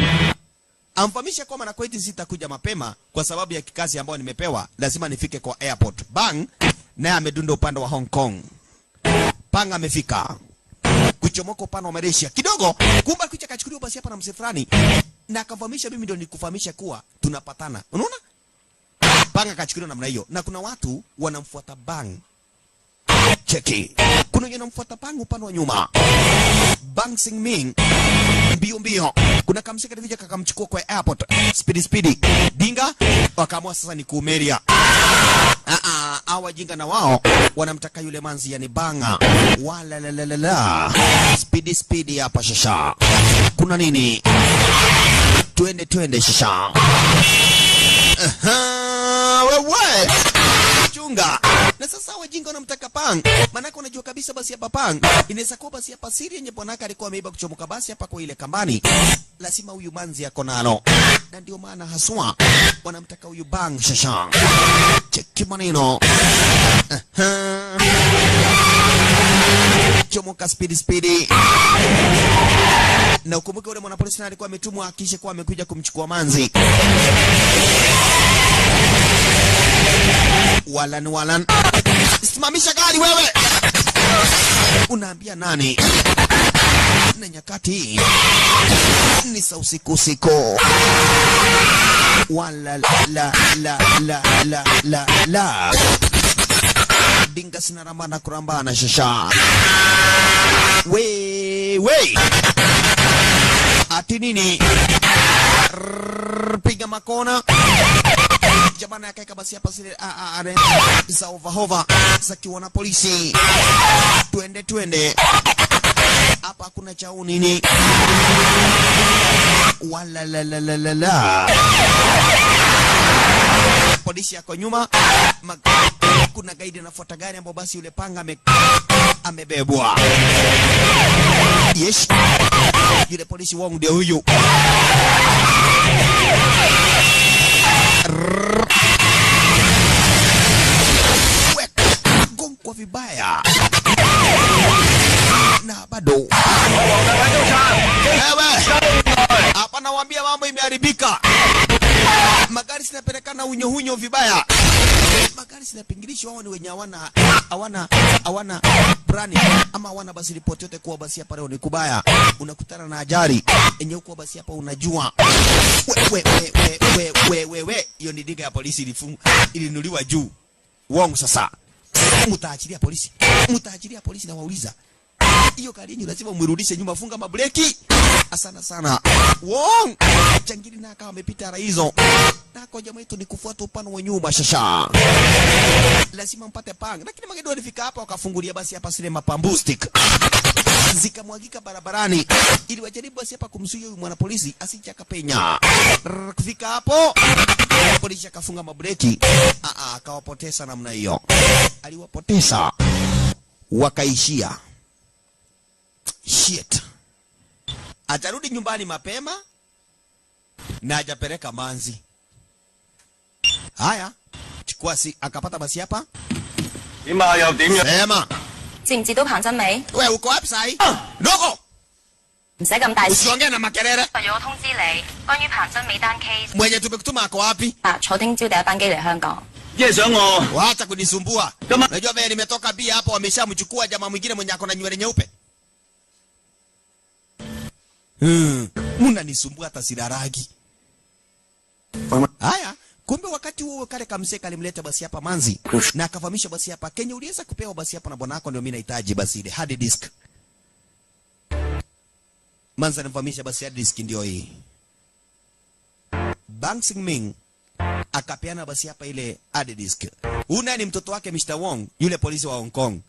Amfahamishe kwamba na kweti sitakuja mapema kwa sababu ya kikazi ambayo nimepewa, lazima nifike kwa airport. Bang, naye amedunda upande wa Hong Kong. Pang amefika. Kuchomoka upande wa Malaysia. Kidogo, kumbe kucha kachukuliwa basi hapa na mzee fulani. Na akafahamisha mimi ndio nikufahamisha kuwa tunapatana. Unaona? Bang akachukuliwa namna hiyo. Na kuna watu wanamfuata Bang. Cheki. Kuna wengine wanamfuata Bang upande wa nyuma. Bang Sing Ming mbio mbio. Kuna kamsika vija kakamchukua kwa airport. Speedy speedy. Dinga wakaamua sasa ni kuumeria. Hawa jinga na wao wanamtaka yule manzi yani Banga. Wala la la la la. Speedy speedy hapa shasha. Kuna nini? Twende twende shasha. Wewe chunga. Na sasa wajinga wanamtaka Pang. Manake unajua kabisa basi hapa Pang inaweza kuwa basi hapa siri yenye bwanaka alikuwa ameiba kuchomoka basi hapa kwa ile kambani. Lazima huyu manzi yako nalo. Na ndio maana haswa wanamtaka huyu Bang shasha. Cheki maneno. Chomoka speedy speedy. Na ukumbuke yule mwanapolisi naye alikuwa ametumwa hakikishe kuwa amekuja kumchukua manzi. Walan walan. Simamisha gari wewe. Unaambia nani? Na nyakati ni saa usiku usiku. Wala la la la la la la. Dinga sinarambana kurambana shasha. We we. Ati nini? Piga makona. Jamani akaeka basi hapa zile za ovahova za kiwana polisi. Twende twende. Hapa kuna chau nini? Wala la la la la la. Polisi yako nyuma. Kuna gaidi anafuata gari ambapo basi yule panga amebebwa. Yes. Yule polisi wangu ndio huyu. Gongwa vibaya. Na bado. Wewe. Hapa nawaambia mambo imeharibika. Magari zinapelekana unyo hunyo vibaya. Magari zinapingilishwa, hao ni wenye hawana brani ama hawana basi ripoti yote kuwa basi hapa leo ni kubaya. Unakutana na ajali enye huko basi hapa unajua. We we we we we we we, hiyo ni diga ya polisi ilinuliwa juu. Wong sasa. Mtaachilia polisi. Mtaachilia polisi na wauliza. Hiyo gari yenu lazima mrudishe nyuma, funga mabreki. Asana sana. Wong! Changili na akawa amepita ara hizo. Na kwa jamaa yetu ni kufuata upande wa nyuma shasha. Lazima mpate panga. Lakini magendo walifika hapa wakafungulia basi hapa zile mapambustic. Zikamwagika barabarani ili wajaribu basi hapa kumzuia huyu mwana polisi asije akapenya. Kufika hapo polisi akafunga mabreki. Akawapoteza namna hiyo. Aliwapoteza. Wakaishia. Shit. Atarudi nyumbani mapema na hajapeleka manzi. Haya, chukua si akapata basi hapa. Sema. Wewe uko wapi sai? Dogo. Usiongee na makelele. Mwenye tumekutuma ako wapi? Wacha kunisumbua. Unajua vile nimetoka bia hapo wameshamchukua jamaa mwingine mwenye ako na nywele nyeupe. Mnanisumbua hata sidaragi. Haya, kumbe wakati huo kale kamseka alimleta basi hapa manzi na akafahamisha basi hapa Kenya uliweza kupewa basi hapa na bwana wako, ndio mimi nahitaji basi ile hard disk. Manzi anamfahamisha basi hard disk ndio hii. Bang Sing Ming akapeana basi hapa ile hard disk. Huyu ni mtoto wake Mr. Wong, yule polisi wa Hong Kong.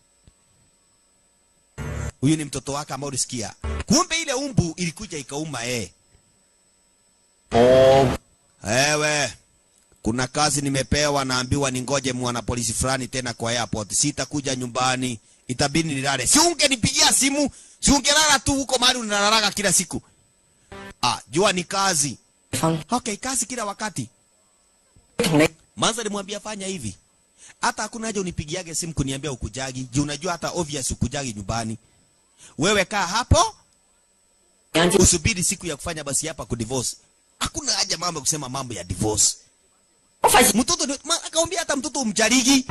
Huyu ni mtoto wake ambao ulisikia. Kumbe ile umbu ilikuja ikauma Ewe, kuna kazi nimepewa, naambiwa ningoje mwana polisi fulani tena kwa airport. Sitakuja nyumbani, itabidi nilale. Si ungenipigia simu, si ungelala tu huko mahali unalalaga kila siku. Jua ni kazi. Okay, kazi kila wakati. Manza alimwambia fanya hivi. Hata hakuna haja unipigiage simu kuniambia ukujagi. Juu unajua hata obvious ukujagi nyumbani. Wewe kaa hapo, usubiri siku ya kufanya basi hapa kudivorce. Hakuna haja mambo kusema mambo ya divorce. Mtoto akaambia hata mtoto umjarigi.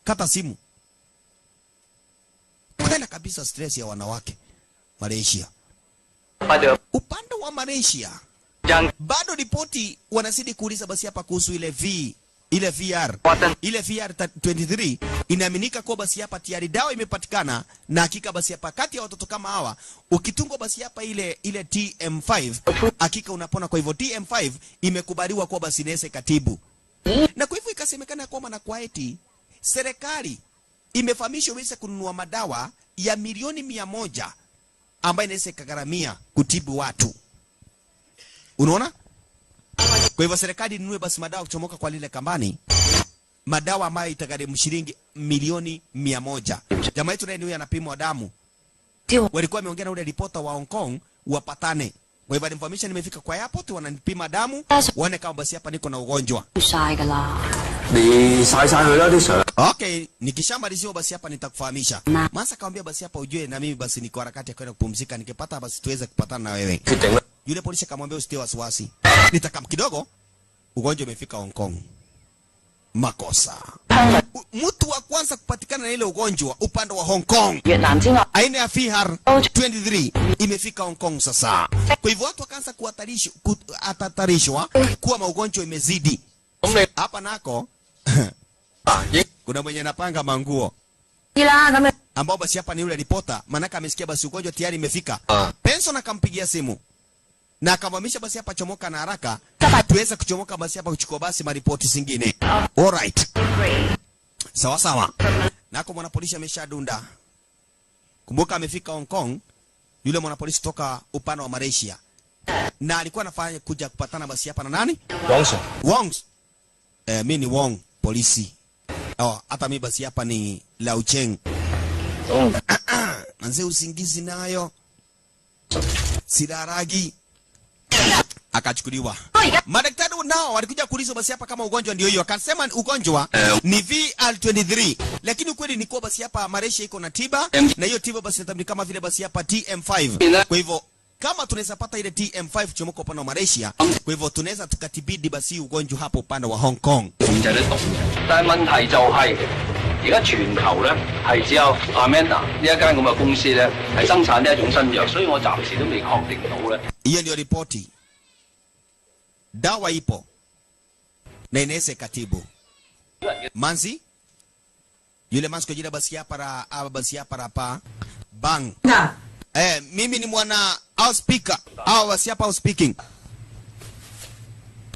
Kata simu. Kwenda kabisa stress ya wanawake Malaysia. Upande wa Malaysia bado ripoti wanazidi kuuliza basi hapa kuhusu ile V, ile VR, ile VR 23 inaaminika kuwa basi hapa tayari dawa imepatikana, na hakika basi hapa kati ya watoto kama hawa ukitungwa basi hapa ile TM5 hakika unapona. Kwa hivyo TM5 imekubaliwa kuwa basi inaweza ikatibu, na kwa hivyo ikasemekana kwamba na kwa eti serikali imefahamishwa iweze kununua madawa ya milioni 100 ambayo inaweza ikagharamia kutibu watu. Unaona? Kwa hivyo serikali inunue basi madawa kuchomoka kwa lile kambani, madawa ambayo itagharimu shilingi milioni 100. Jamaa yetu naye ni huyu anapimwa damu. Walikuwa wameongea na ule reporter wa Hong Kong wapatane. Kwa hivyo information imefika kwa airport, wananipima damu, waone kama basi hapa niko na ugonjwa. Okay, nikishamalizia basi hapa nitakufahamisha. Masa kaambia basi hapa ujue na mimi basi niko harakati ya kwenda kupumzika, nikipata basi tuweze kupatana na wewe. Yule polisi akamwambia usitie wasiwasi. Nitakam kidogo ugonjwa umefika Hong Kong. Makosa. Mtu wa kwanza kupatikana na ile ugonjwa upande wa Hong Kong. Aina ya VR 23 imefika Hong Kong sasa. Kwa hivyo watu wakaanza kuhatarishwa kuwa maugonjwa imezidi. Hapa nako kuna mwenye anapanga manguo ambao basi hapa ni yule reporter, manaka amesikia basi ugonjwa tayari imefika. Penson akampigia simu na akamhamisha basi hapa chomoka na haraka tuweza kuchomoka basi hapa kuchukua basi maripoti zingine. Alright. Sawa sawa. Nako mwanapolisi ameshadunda. Kumbuka amefika Hong Kong yule mwanapolisi toka upande wa Malaysia. Na alikuwa anafanya kuja kupatana basi hapa na nani? Wong. Wong. Mimi ni Wong polisi. Oh, hata mimi basi hapa ni Lau Cheng. Manze usingizi nayo. Sidaragi. Akachukuliwa. Madaktari nao walikuja kuulizwa basi hapa kama ugonjwa ndio hiyo. Akasema ugonjwa ni VR23. Lakini ukweli ni kwa basi hapa Malaysia iko na tiba, na hiyo tiba basi inatambuliwa kama vile basi hapa TM5. Kwa hivyo Kama tunaweza pata ile TM5 chomoka upande wa Malaysia, kwa hivyo tunaweza tukatibidi basi ugonjwa hapo upande wa Hong Kong. 控制得到嘅。但係問題就係而家全球咧係只有 Amanda 呢一間咁嘅公司咧係生產呢一種新藥，所以我暫時都未確定到咧。 Hiyo ndio ripoti. Dawa ipo na inaweza ikatibu. Manzi yule manzi kwa jina basi hapa ra basi hapa rapa bang. Mimi ni mwana au speaker au basi hapa au speaking.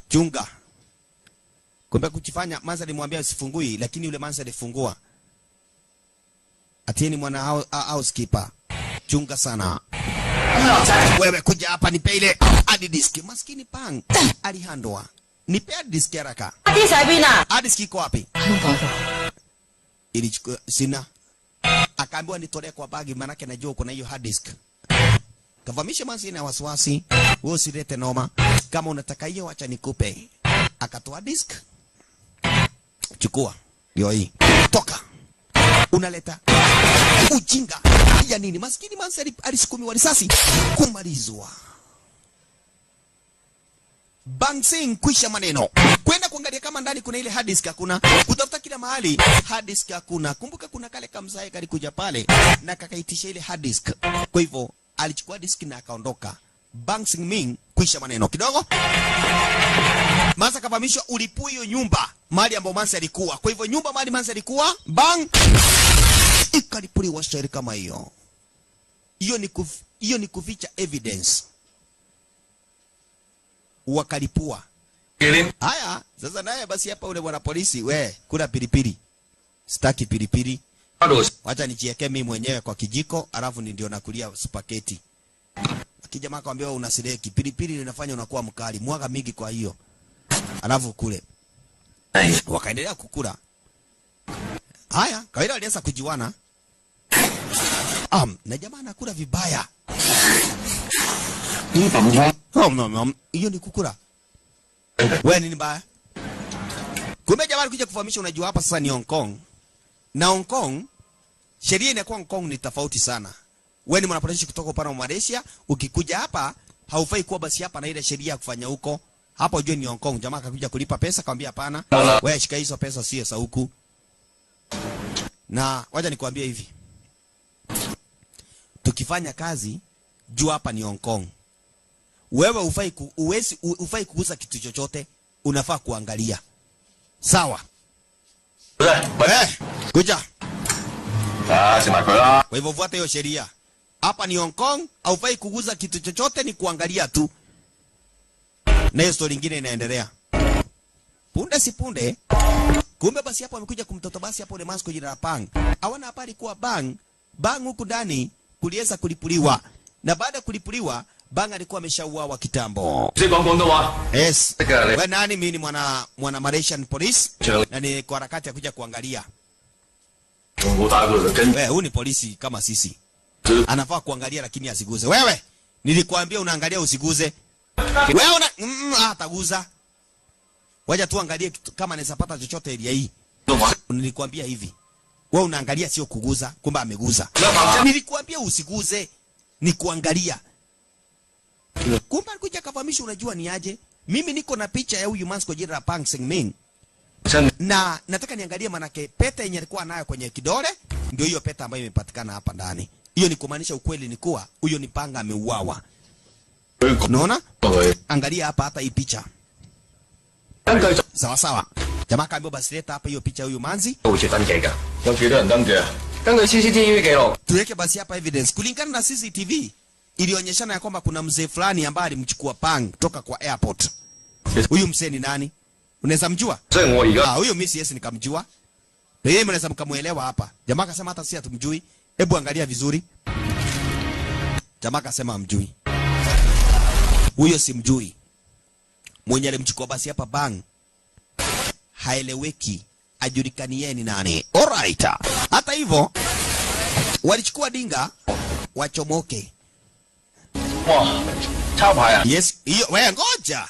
Chunga. Kumbe kuchifanya manzi alimwambia usifungui, lakini yule manzi alifungua. Atieni mwana housekeeper. Chunga sana. Wewe kuja hapa nipe ile hard disk. Maskini Pang alihandwa. Nipe hard disk haraka. Hard disk iko wapi? Ilichukua sina. Akaambiwa nitolee kwa bagi manake najua uko na hiyo hard disk. Kavamisha manzi na wasiwasi. Wewe usilete noma. Kama unataka hiyo acha nikupe. Akatoa disk. Chukua. Ndio hii. Toka. Unaleta ujinga ya nini? Maskini manzi alisukumiwa risasi kumalizwa. Bang Sing kwisha maneno. Kwenda kuangalia kama ndani kuna ile hard disk hakuna. Kutafuta kila mahali hard disk hakuna. Kumbuka kuna kale kamzae kalikuja pale na kakaitisha ile hard disk. Kwa hivyo alichukua disk na akaondoka. Bang Sing Ming kwisha maneno kidogo. Mansa kavamishwa ulipui hiyo nyumba mahali ambapo Mansa alikuwa. Kwa hivyo nyumba mahali Mansa alikuwa bang ikalipuliwa shairi kama hiyo. Hiyo ni kuficha evidence. Wakalipua. Haya, sasa naye basi hapa ule bwana polisi, we, kula pilipili. Sitaki pilipili. Wacha nijiweke mimi mwenyewe kwa kijiko, alafu ndio nakulia spaghetti. Akija maka akamwambia unasileki, pilipili inafanya unakuwa mkali, mwaga mingi kwa hiyo. Alafu kule. Wakaendelea kukula. Haya, kawaida walianza kujiwana. Na jamaa anakula vibaya. Hiyo ni kukula. Wewe nini mbaya? Kumbe jamaa alikuja kufahamisha, unajua hapa sasa ni Hong Kong. Na Hong Kong sheria inakuwa Hong Kong ni tofauti sana. Wewe ni mwanapolisi kutoka upande wa Malaysia, ukikuja hapa haufai kuwa basi hapa na ile sheria ya kufanya huko. Hapo ujue ni Hong Kong. Jamaa akakuja kulipa pesa, akamwambia hapana. Wewe shika hizo pesa sio za huku. Na wacha nikwambie hivi. Tukifanya kazi jua hapa ni Hong Kong. Wewe ufai kugusa kitu chochote, unafaa kuangalia. Sawa. Kuja. Kwa hivyo fuata hiyo sheria. Hapa ni Hong Kong, haufai kugusa kitu chochote, ni kuangalia tu. Na hiyo story nyingine inaendelea. Punde si punde, kumbe basi hapo amekuja kumtoto basi hapo ule masko jina la Pang. Hawana habari kuwa Bang huku ndani kuliweza kulipuliwa. Na baada kulipuliwa Bang alikuwa ameshauawa kitambo. Yes. Wewe nani? Mimi ni mwana Malaysian police na ni kwa harakati ya kuja kuangalia. Wewe huyu ni polisi kama sisi. Anafaa kuangalia lakini asiguze. Wewe nilikuambia unaangalia usiguze. Wewe una ataguza. Wacha tuangalie kama anaweza pata chochote area hii. Nilikuambia hivi. Wewe unaangalia sio kuguza, kumbe ameguza. Nilikuambia usiguze, ni kuangalia. Kumbe alikuja kavamisha, unajua ni aje? Mimi niko na picha ya huyu Masko jina Pang Sing Ming. Na nataka niangalie manake pete yenye alikuwa nayo kwenye kidole ndio hiyo pete ambayo imepatikana hapa ndani. Hiyo ni kumaanisha ukweli ni kuwa huyo ni Panga ameuawa. Unaona? Angalia hapa hata hii picha. Sawa sawa. Jamaa kaambiwa basi leta hapa hiyo picha huyu manzi. Tuweke basi hapa evidence. Kulingana na CCTV ilionyeshana ya kwamba kuna mzee fulani ambaye alimchukua Pang toka kwa airport. Huyu mzee ni nani? Unaweza mjua? Huyo mimi siwezi nikamjua. Yeye mnaweza mkamuelewa hapa. Jamaa akasema hata si hatumjui. Hebu angalia vizuri. Jamaa akasema hamjui. Huyo simjui. Mwenye alimchukua basi hapa Bang haeleweki, ajulikani yeye ni nani. Alright. Hata hivyo walichukua dinga wachomoke. Yes, hiyo wewe ngoja.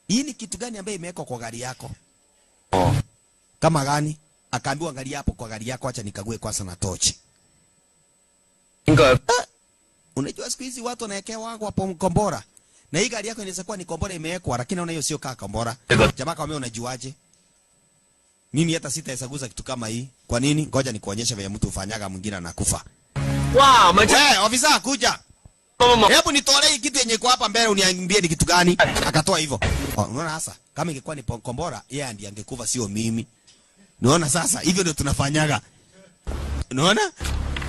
Hii ni kitu gani ambaye imewekwa kwa gari yako? Kama gani? Akaambiwa angalia hapo kwa gari yako, acha nikague kwanza na tochi. Unajua siku hizi watu wanawekewa kwa kombora. Na hii gari yako inaweza kuwa ni kombora imewekwa, lakini naona hiyo sio kaa kombora. Jamaa kama unajuaje? Mimi hata sitahesaguza kitu kama hii. Kwa nini? Ngoja nikuonyeshe vile mtu ufanyaga mwingine anakufa. Wow, wewe ofisa kuja. Hebu nitolee kitu yenye iko hapa mbele uniambie ni kitu gani. Akatoa hivyo. Oh, unaona sasa kama ingekuwa ni kombora yeye ndiye angekufa sio mimi. Unaona sasa hivyo ndio tunafanyaga. Unaona?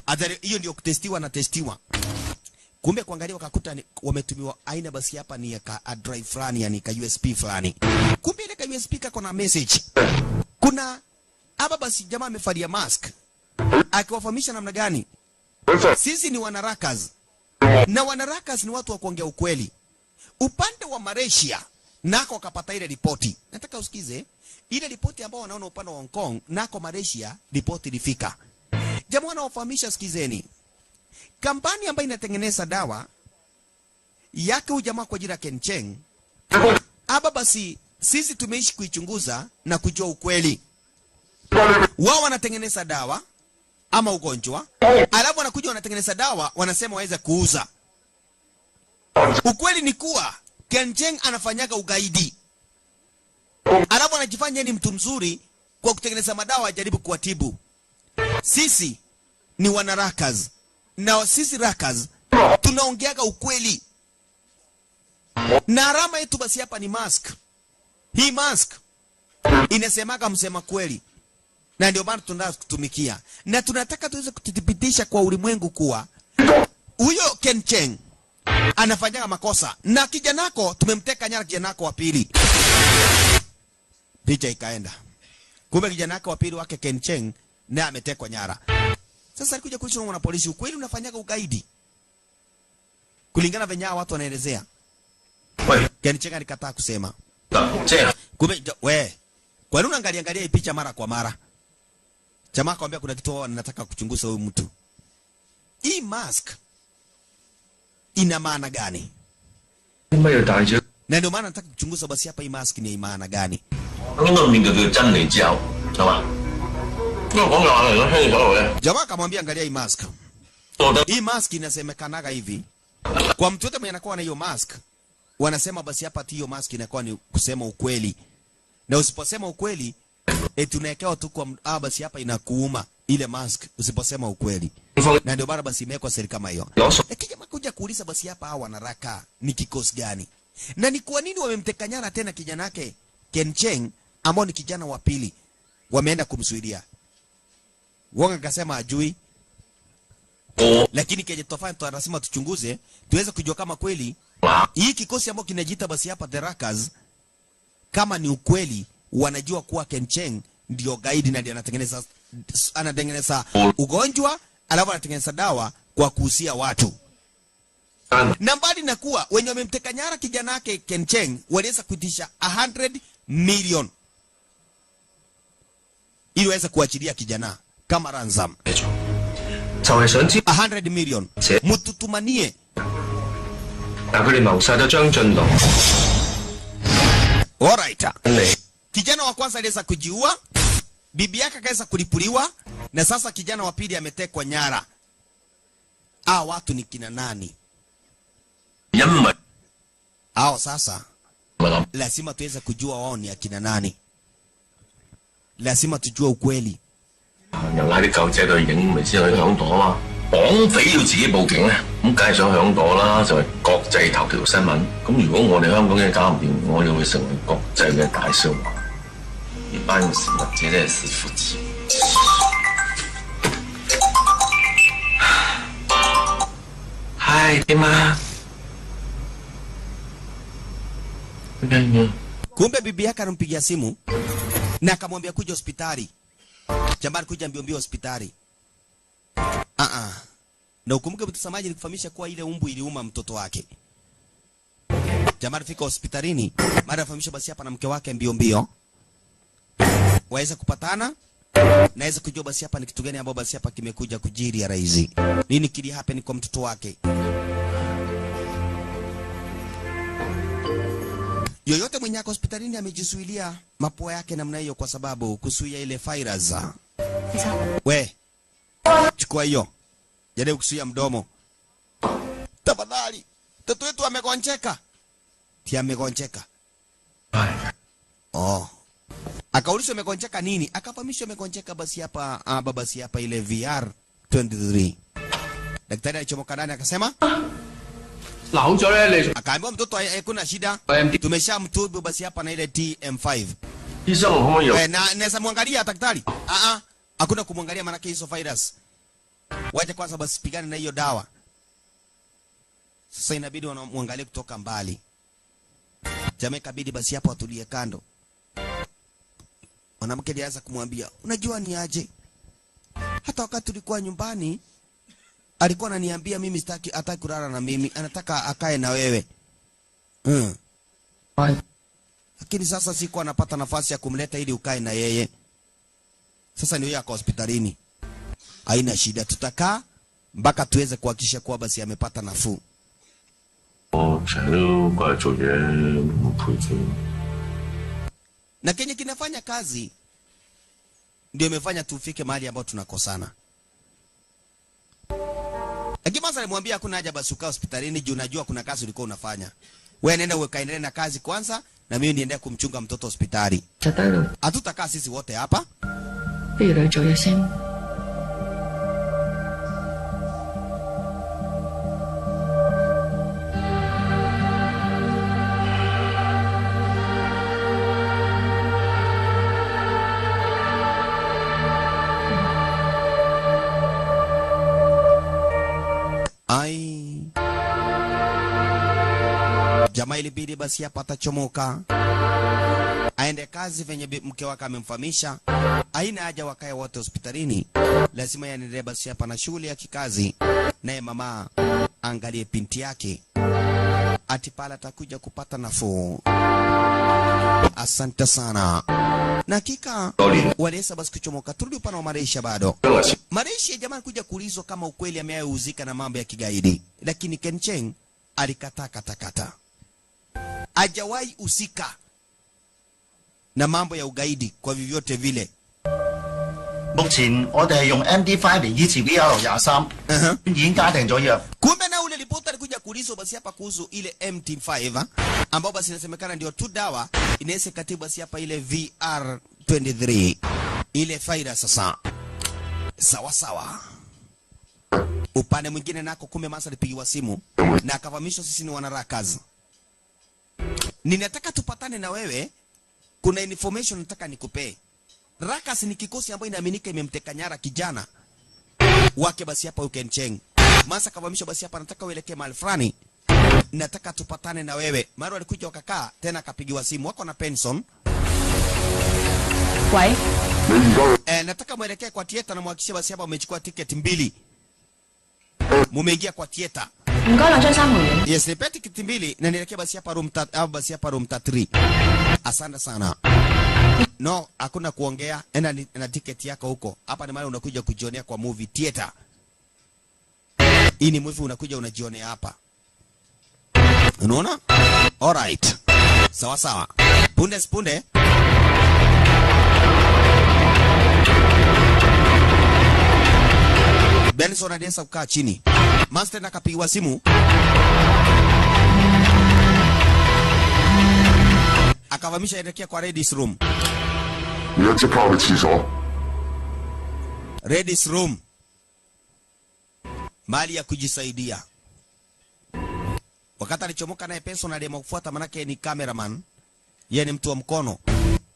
Adhari hiyo ndio kutestiwa na testiwa. Kumbe kuangalia wakakuta wametumiwa aina basi hapa ni ka a drive fulani, yani ka USB fulani. Kumbe ile ka USB kako na message. Kuna hapa basi jamaa amefalia mask. Akiwafahamisha namna gani? Sisi ni wanarakas. Na wanarakas ni watu wa kuongea ukweli. Upande wa Malaysia nako wakapata ile ripoti. Nataka usikize ile ripoti ambao wanaona upande wa Hong Kong, nako Malaysia ripoti ilifika. Jamaa wanaofahamisha, sikizeni. Kampani ambayo inatengeneza dawa yake ujamaa kwa jina Ken Cheng. Hapa basi sisi tumeishi kuichunguza na kujua ukweli. Wao wanatengeneza dawa ama ugonjwa, alafu wanakuja wanatengeneza dawa wanasema waweza kuuza. Ukweli ni kuwa Ken Cheng anafanyaga ugaidi. Alafu anajifanya ni mtu mzuri kwa kutengeneza madawa ajaribu kuwatibu. Sisi ni wanarakas. Na sisi rakas tunaongeaga ukweli. Na alama yetu basi hapa ni mask. Hii mask inasemaga msema kweli. Na ndio maana tunataka kutumikia. Na tunataka tuweze kuthibitisha kwa ulimwengu kuwa huyo Ken Cheng anafanyaga makosa. Na kijanako tumemteka nyara kijanako wa pili. Picha ikaenda. Kumbe kijanako wa pili wake Ken Cheng naye ametekwa nyara. Sasa alikuja kuishi na polisi, ukweli unafanyaga ugaidi. Kulingana venye watu wanaelezea. Ken Cheng alikataa kusema. Kumbe we, kwa nini unaangalia angalia hii picha mara kwa mara? Jamaa akamwambia kuna kitu nataka kuchunguza huyu mtu. Hii mask ina maana gani? Na ndio maana nataka kuchunguza basi hapa hii mask ni maana gani? Jamaa akamwambia angalia hii mask. Hii mask inasemekanaga hivi. Kwa mtu yote mwenye anakuwa na hiyo mask, wanasema basi hapa hiyo mask inakuwa ni kusema ukweli. Na usiposema ukweli, tunawekewa tu kwa basi hapa inakuuma ile mask usiposema ukweli. Na ndio maana basi imewekwa seri kama hiyo. Lakini jamaa kuja kuuliza basi hapa hawa wanaraka ni kikosi gani? Na ni kwa nini wamemteka nyara tena kijana yake Ken Cheng ambao ni kijana wa pili wameenda kumsuidia. Wong akasema ajui. Lakini kile tutafanya tunasema tuchunguze tuweze kujua kama kweli hii kikosi ambao kinajiita basi hapa The Rackers kama ni ukweli wanajua kuwa Ken Cheng ndio gaidi na ndio anatengeneza ugonjwa alafu anatengeneza dawa kwa kuhusia watu. Na mbali na kuwa wenye wamemteka nyara kijana yake Ken Cheng waliweza kuitisha 100 million ili waweze kuachilia kijana kama ransom. 100 million. Mtutumanie. Alright. Kijana wa kwanza aliweza kujiua, bibi yake akaweza kulipuliwa, na sasa kijana wa pili ametekwa nyara. Watu ni kina nani? Hao sasa lazima tuweze kujua wao ni akina nani. Lazima tujue ukweli. Kumbe bibi yake alimpigia simu na akamwambia kuja hospitali. Jamaa kuja mbio mbio hospitali. Na ukumbuke mtazamaji nikufahamisha kuwa ile umbu iliuma mtoto wake. Jamaa alifika hospitalini, mara afahamisha basi hapa na mke wake mbio mbio. Waweza kupatana, naweza kujua basi hapa ni kitu gani ambao basi hapa kimekuja kujiri ya raizi. Nini kili happen kwa mtoto wake? Yoyote mwenye ako hospitalini amejizuilia mapua yake namna hiyo kwa sababu kuzuia ile virus. We, chukua hiyo. Jaribu kuzuia mdomo. Tafadhali, mtoto wetu amegonjeka. Tia amegonjeka. Oh. Akaulizwa amegonjeka nini? Akafahamishwa amegonjeka basi hapa basi hapa ile VR23. Daktari alichomoka ndani akasema akaambiwa mtoto hakuna shida. Tumeshamtubu basi hapa na ile TM5. Na naweza muangalia daktari? Hakuna kumwangalia maana hizo virus. Wacha kwanza basi pigane na hiyo dawa. Sasa inabidi wanamwangalie kutoka mbali. Jamaa ikabidi basi hapo atulie kando. Mwanamke alianza kumwambia, unajua ni aje? Hata wakati tulikuwa nyumbani alikuwa ananiambia mimi sitaki hataki kulala na mimi, anataka akae na wewe. Lakini sasa sikuwa anapata nafasi ya kumleta ili ukae na yeye. Sasa ni yeye ako hospitalini. Haina shida, tutakaa mpaka tuweze kuhakikisha kuwa basi amepata nafuu. Na kenye kinafanya kazi ndio imefanya tufike mahali ambapo tunakosana. Lakini mwanzo alimwambia hakuna haja basi ukae hospitalini juu unajua kuna kazi ulikuwa unafanya. Wewe nenda ukaendelee na kazi kwanza na mimi niendelee kumchunga mtoto hospitali. Hatutakaa sisi wote hapa. Ai. Jamaa ilibidi basi hapa atachomoka. Aende kazi venye mke wake amemfahamisha. Haina haja wakae wote hospitalini. Lazima yaendelee basi hapa na shughuli ya kikazi. Naye mama angalie binti yake. Ati pala atakuja kupata nafuu. Asante sana. Na hakika waliweza basi kuchomoka. Turudi upande wa Malaysia bado. Malaysia jamaa kuja kuulizwa kama ukweli amehusika na mambo ya kigaidi. Lakini Ken Cheng alikataa katakata. Hajawahi husika na mambo ya ugaidi kwa vyovyote vile. 目前我哋係用 MD5 嚟醫治 VR23，已經加定咗藥。 Kumbe na ule ripota alikuja kuulizwa basi hapa kuhusu ile MT5 ambao basi inasemekana ndio tu dawa inaweza katibu basi hapa ile VR23 ile faida sasa. Sawa sawa. Upande mwingine nako kumbe Masa alipigiwa simu na akafahamishwa sisi ni wanarakazi. Ninataka tupatane na wewe, kuna information nataka nikupee. Rakas ni kikosi ambayo inaaminika imemteka nyara kijana wake basi hapa Ken Cheng. Masa akavamisha basi hapa nataka uelekee mahali fulani. Nataka tupatane na wewe. Mara alikuja wakakaa tena akapigiwa simu wako na Penson. Why? Nataka muelekee kwa theater na muhakikishe basi hapa umechukua tiketi 2. Mumeingia kwa theater. Yes, nipe tiketi 2 na nielekee basi hapa room 3 basi hapa room 3. Asante sana. No, hakuna kuongea. Enda na tiketi yako huko. Hapa ni mahali unakuja kujionea kwa movie theater. Hii ni movie unakuja unajionea hapa. Unaona? Alright. Sawa sawa. Punde punde. Benson alianza kukaa chini. Master akapigiwa simu. Akavamisha elekea kwa ladies room. Ladies room. Mali ya kujisaidia. Wakati alichomoka naye Benson aliamua kufuata manake ni cameraman. Yeye ni mtu wa mkono.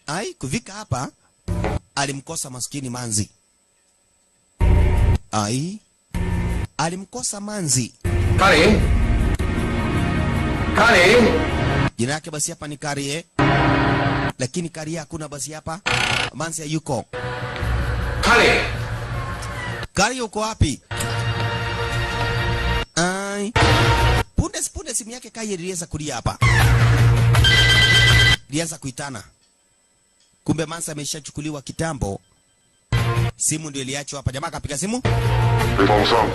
Ai, kuvika hapa alimkosa maskini manzi. Ai, alimkosa manzi. Kari. Kari. Jina yake basi hapa ni Karie. Lakini Karie hakuna basi hapa. Manzi hayuko. Kari. Kari uko wapi? Ai. Punde punde simu yake Kai ilianza kulia hapa. Ilianza kuitana. Kumbe Mansa ameshachukuliwa kitambo. Simu ndio iliachwa hapa. Jamaa akapiga simu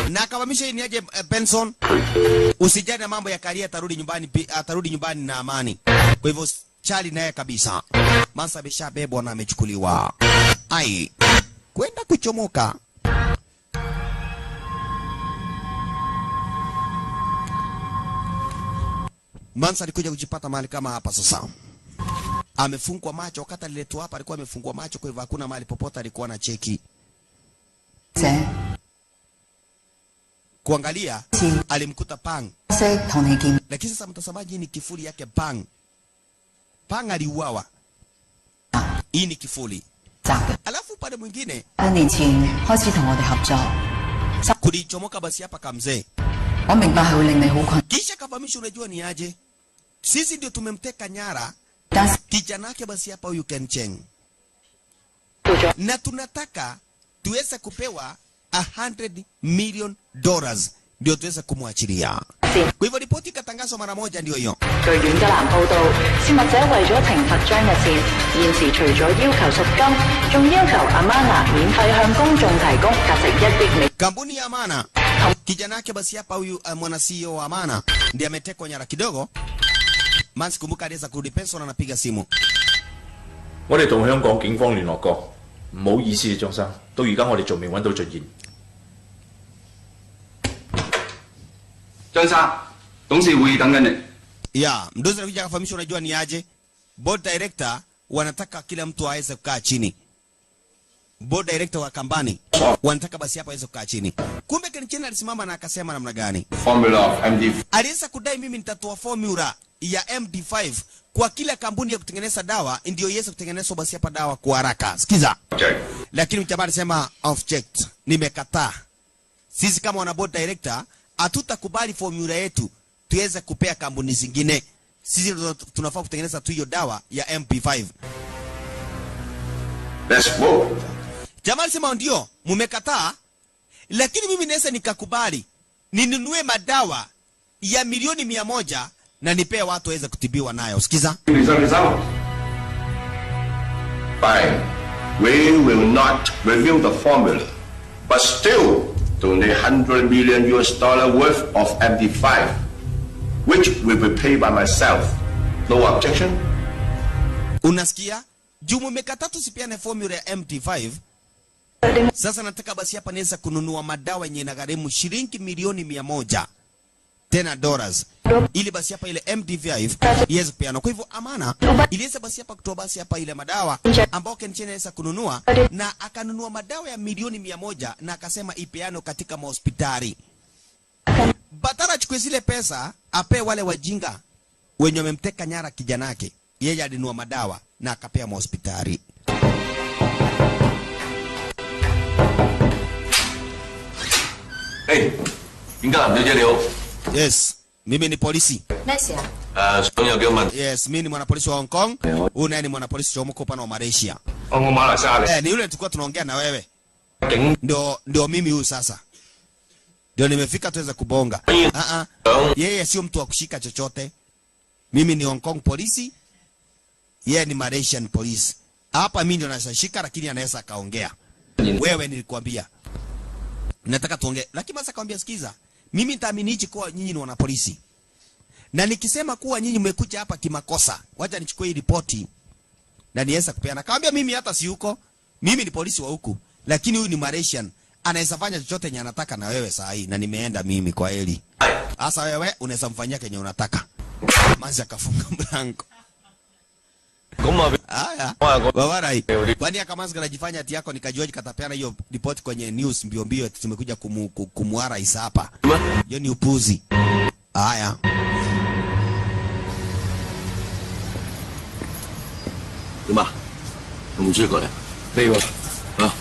na akawamisha ni aje Benson, usijali na mambo ya Karia, atarudi nyumbani, atarudi nyumbani na amani. Kwa hivyo chali naye kabisa. Mansa ameshabebwa na amechukuliwa. Ai, kwenda kuchomoka. Mansa alikuja kujipata mahali kama hapa sasa. Amefungwa macho wakati aliletwa hapa alikuwa amefungwa macho, kwa hivyo hakuna mahali popote alikuwa na cheki. Kuangalia alimkuta Pang. Lakini sasa mtazamaji, ni kifuli yake Pang. Pang aliuawa. Hii ni kifuli. Alafu upande mwingine kulichomoka basi hapa kamzee. Kisha kafahamisha, unajua ni aje? Sisi ndio tumemteka nyara kijana yake basi hapa huyu Ken Cheng. Na tunataka tuweze kupewa $100 million ndio tuweze kumwachilia. Kwa hivyo ripoti ikatangazwa mara moja ndio hiyo. 據阮德蘭報道，泄密者為咗懲罰張日善，現時除咗要求贖金，仲要求阿瑪娜免費向公眾提供價值1億美。 Kampuni ya Amana, kijana yake basi hapa huyu mwana CEO wa Amana ndiye ametekwa nyara kidogo. Mansi kumbuka aliweza kurudi Penson anapiga simu. 我哋同香港警方聯絡過，唔好意思，張生，到而家我哋仲未揾到俊賢。張生，董事會議等緊你。 Ya, mdozi anakuja akafahamisha, unajua ni aje? Board director wanataka kila mtu aweze kukaa chini. Board director wa kampani wanataka basi hapa aweze kukaa chini. Kumbe Ken Chen alisimama na akasema namna gani? Formula of MD. Aliweza kudai mimi nitatoa formula ya MD5 kwa kila kampuni ya kutengeneza dawa ndio iweze kutengenezwa basi hapa dawa kwa haraka. Sikiza. Okay. Lakini mjamaa alisema object, nimekataa. Sisi kama wana board director hatutakubali formula yetu tuweze kupea kampuni zingine. Sisi tunafaa kutengeneza tu hiyo dawa ya MP5. Let's go. Jamaa alisema ndio, mmekataa, lakini mimi naweza nikakubali ninunue madawa ya 100,000,000 na nipee watu waweze kutibiwa nayo. Sikiza. Fine. We will not reveal the formula, but still donate $100 million worth of MD5, which will be paid by myself. No objection? Unasikia? Juu mmekataa tusipeane formula ya MD5. Sasa nataka basi hapa niweza kununua madawa yenye inagharimu shilingi 100,000,000 tena dollars, ili basi hapa ile MD5 iweze kupeana. Kwa hivyo Amana iliweza basi hapa kutoa basi hapa ile madawa ambao Ken Chen anaweza kununua, na akanunua madawa ya 100,000,000 na akasema ipeano katika mahospitali. Batara achukue zile pesa ape wale wajinga wenye wamemteka nyara kijana yake. Yeye alinunua madawa na akapea mahospitali. Hey, Yes, mimi ni polisi. Yes, mimi ni mwanapolisi wa Hong Kong. Huyu naye ni mwanapolisi wa huko upande wa Malaysia. Ni yule tulikuwa tunaongea na wewe. Ndio mimi huyu sasa. Ndio nimefika tuweze kubonga. Yeye sio mtu wa kushika chochote. Mimi ni Hong Kong polisi. Yeye ni Malaysian police. Hapa mimi ndio nashika, lakini anaweza akaongea. Wewe nilikwambia nataka tuongee. Lakini sasa akamwambia sikiza, mimi nitaamini hichi kwa nyinyi ni wanapolisi. Na nikisema kuwa nyinyi mmekuja hapa kimakosa, wacha nichukue hii ripoti na niweza kupeana. Akamwambia mimi hata si huko, mimi ni polisi wa huku, lakini huyu ni Malaysian, anaweza fanya chochote yenye anataka na wewe saa hii, na nimeenda mimi kwa heli. Sasa wewe unaweza mfanyia kenye unataka. Manzi akafunga mlango. Haya. Babarai. Kwani akamanzi kanajifanya ati yako nikajuaje katapeana hiyo report kwenye news mbio mbio ati tumekuja kumuara isa hapa. Hiyo ni upuzi. Haya. 點啊？有冇追過嚟？未喎。啊！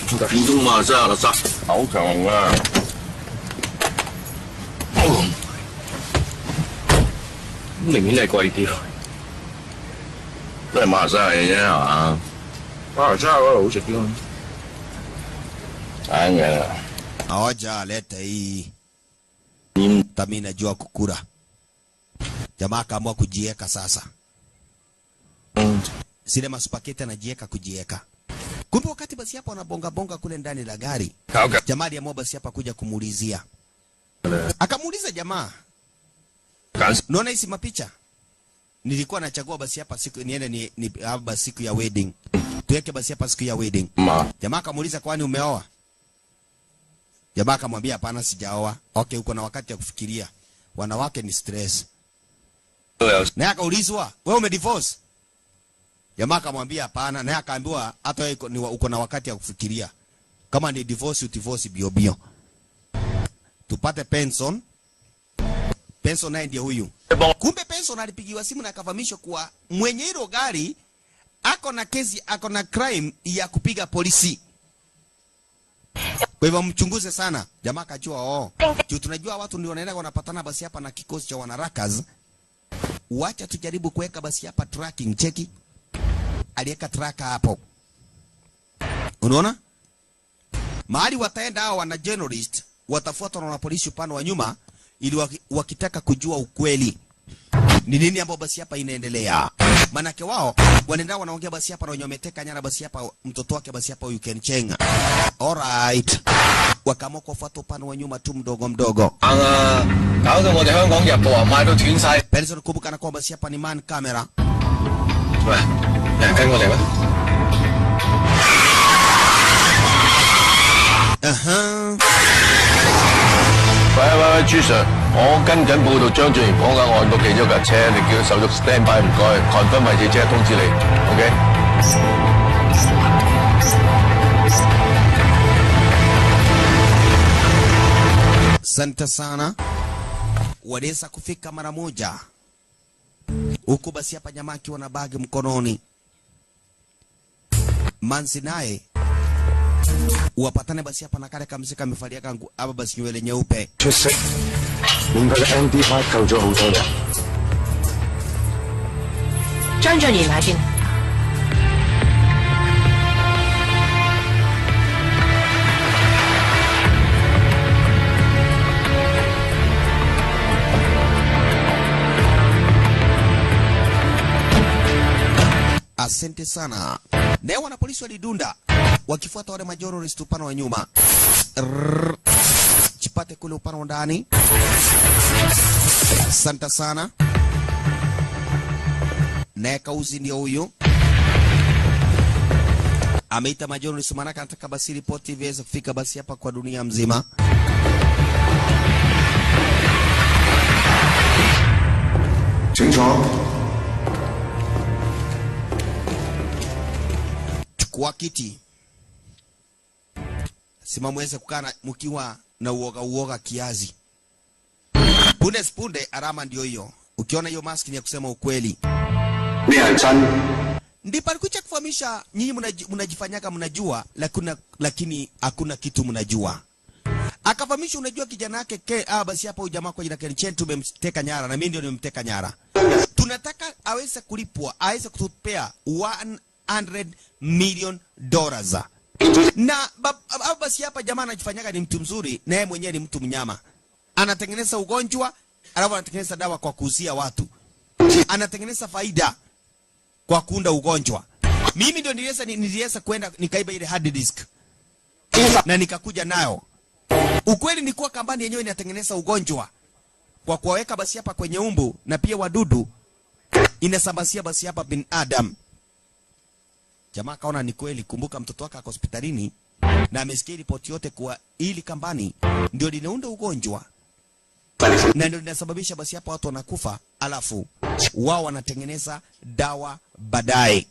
普通馬來西亞垃圾，好強啊！明顯係貴啲，都係馬來西亞嘢啫係嘛？馬來西亞嗰度好食啲咯。啱嘅。 Oja leta hii. Mimi najua kukura. Jamaa akaamua kujieka sasa. Sile masupaketi anajieka kujieka. Kumbe wakati basi hapa wanabonga bonga kule ndani la gari. Okay. Jamaa aliamua basi hapa kuja kumuulizia. Akamuuliza jamaa, naona hizi mapicha? Nilikuwa nachagua basi hapa siku niende ni hapa siku ya wedding. Tuweke basi hapa siku ya wedding. Jamaa akamuuliza kwani umeoa? Jamaa akamwambia hapana sijaoa. Okay, uko na wakati ya kufikiria. Wanawake ni stress. Naye akaulizwa, wewe umedivorce? Jamaa akamwambia hapana, naye akaambiwa hata wewe uko na wakati ya kufikiria. Kama ni divorce udivorce bio bio. Tupate Penson. Penson naye ndiye huyu. Kumbe Penson alipigiwa simu na akafahamishwa kuwa mwenye hilo gari ako na kesi, ako na crime ya kupiga polisi. Kwa hivyo mchunguze sana. Jamaa akajua oh. Juu tunajua watu ndio wanaenda wanapatana basi hapa na kikosi cha wanarakas. Wacha tujaribu kuweka basi hapa tracking, cheki. Aliweka tracker hapo. Unaona? Mahali wataenda hao wana journalist watafuatwa na polisi upande wa nyuma ili wakitaka kujua ukweli ni nini ambao basi hapa inaendelea. Manake wao wanaenda wanaongea basi hapa na wenye wameteka nyara basi hapa mtoto wake basi hapa huyu Ken Cheng. Alright. Wakaamua kufuata upande wa nyuma tu mdogo mdogo. Benson kumbuka na kwamba basi hapa ni man camera. 喂喂喂，朱 Sir， 我跟緊報道張俊賢綁架案個其中一架車，你叫佢手續 stand by 唔該，confirm 位置即刻通知你，OK？ Asante sana. Waliweza kufika mara moja. Huku basi hapa jamaa akiwa na bagi mkononi. Mansi naye wapatane basi hapa na kale kamzika amevalia kangu hapa basi nywele nyeupe. 出色，連佢嘅 MD5 救咗好多人。張俊賢喺邊？ Asante sana. Na wana polisi walidunda wakifuata wale majournalist upande wa nyuma. Chipate kule upande wa ndani. Asante sana. Na kauzi ndio huyu. Ameita majournalist manaka anataka basi ripoti iweze kufika basi hapa kwa dunia mzima. Chukua kiti. Sima muweze kukaa mkiwa na uoga uoga kiazi. Punde punde alama ndio hiyo. Ukiona hiyo mask ni ya kusema ukweli. Ndipo alikuja kufahamisha nyinyi mnajifanyaga mnajua lakini hakuna kitu mnajua. Akafahamisha unajua kijana yake basi hapa huyu jamaa kwa jina Ken Chen tumemteka nyara na mimi ndio nimemteka nyara. Tunataka aweze kulipwa, aweze kutupea $100 million. Na basi hapa jamaa anajifanyaga ni mtu mzuri na yeye mwenyewe ni mtu mnyama. Anatengeneza ugonjwa, alafu anatengeneza dawa kwa kuuzia watu. Anatengeneza faida kwa kuunda ugonjwa. Mimi ndio niliweza kwenda nikaiba ile hard disk na nikakuja nayo. Ukweli ni kuwa kampani yenyewe inatengeneza ugonjwa kwa kuwaweka basi hapa kwenye umbu na pia wadudu, inasambazia basi hapa binadamu. Jamaa kaona ni kweli. Kumbuka mtoto wake ako hospitalini na amesikia ripoti yote kuwa ili kampani ndio linaunda ugonjwa na ndio linasababisha basi hapa watu wanakufa, alafu wao wanatengeneza dawa baadaye.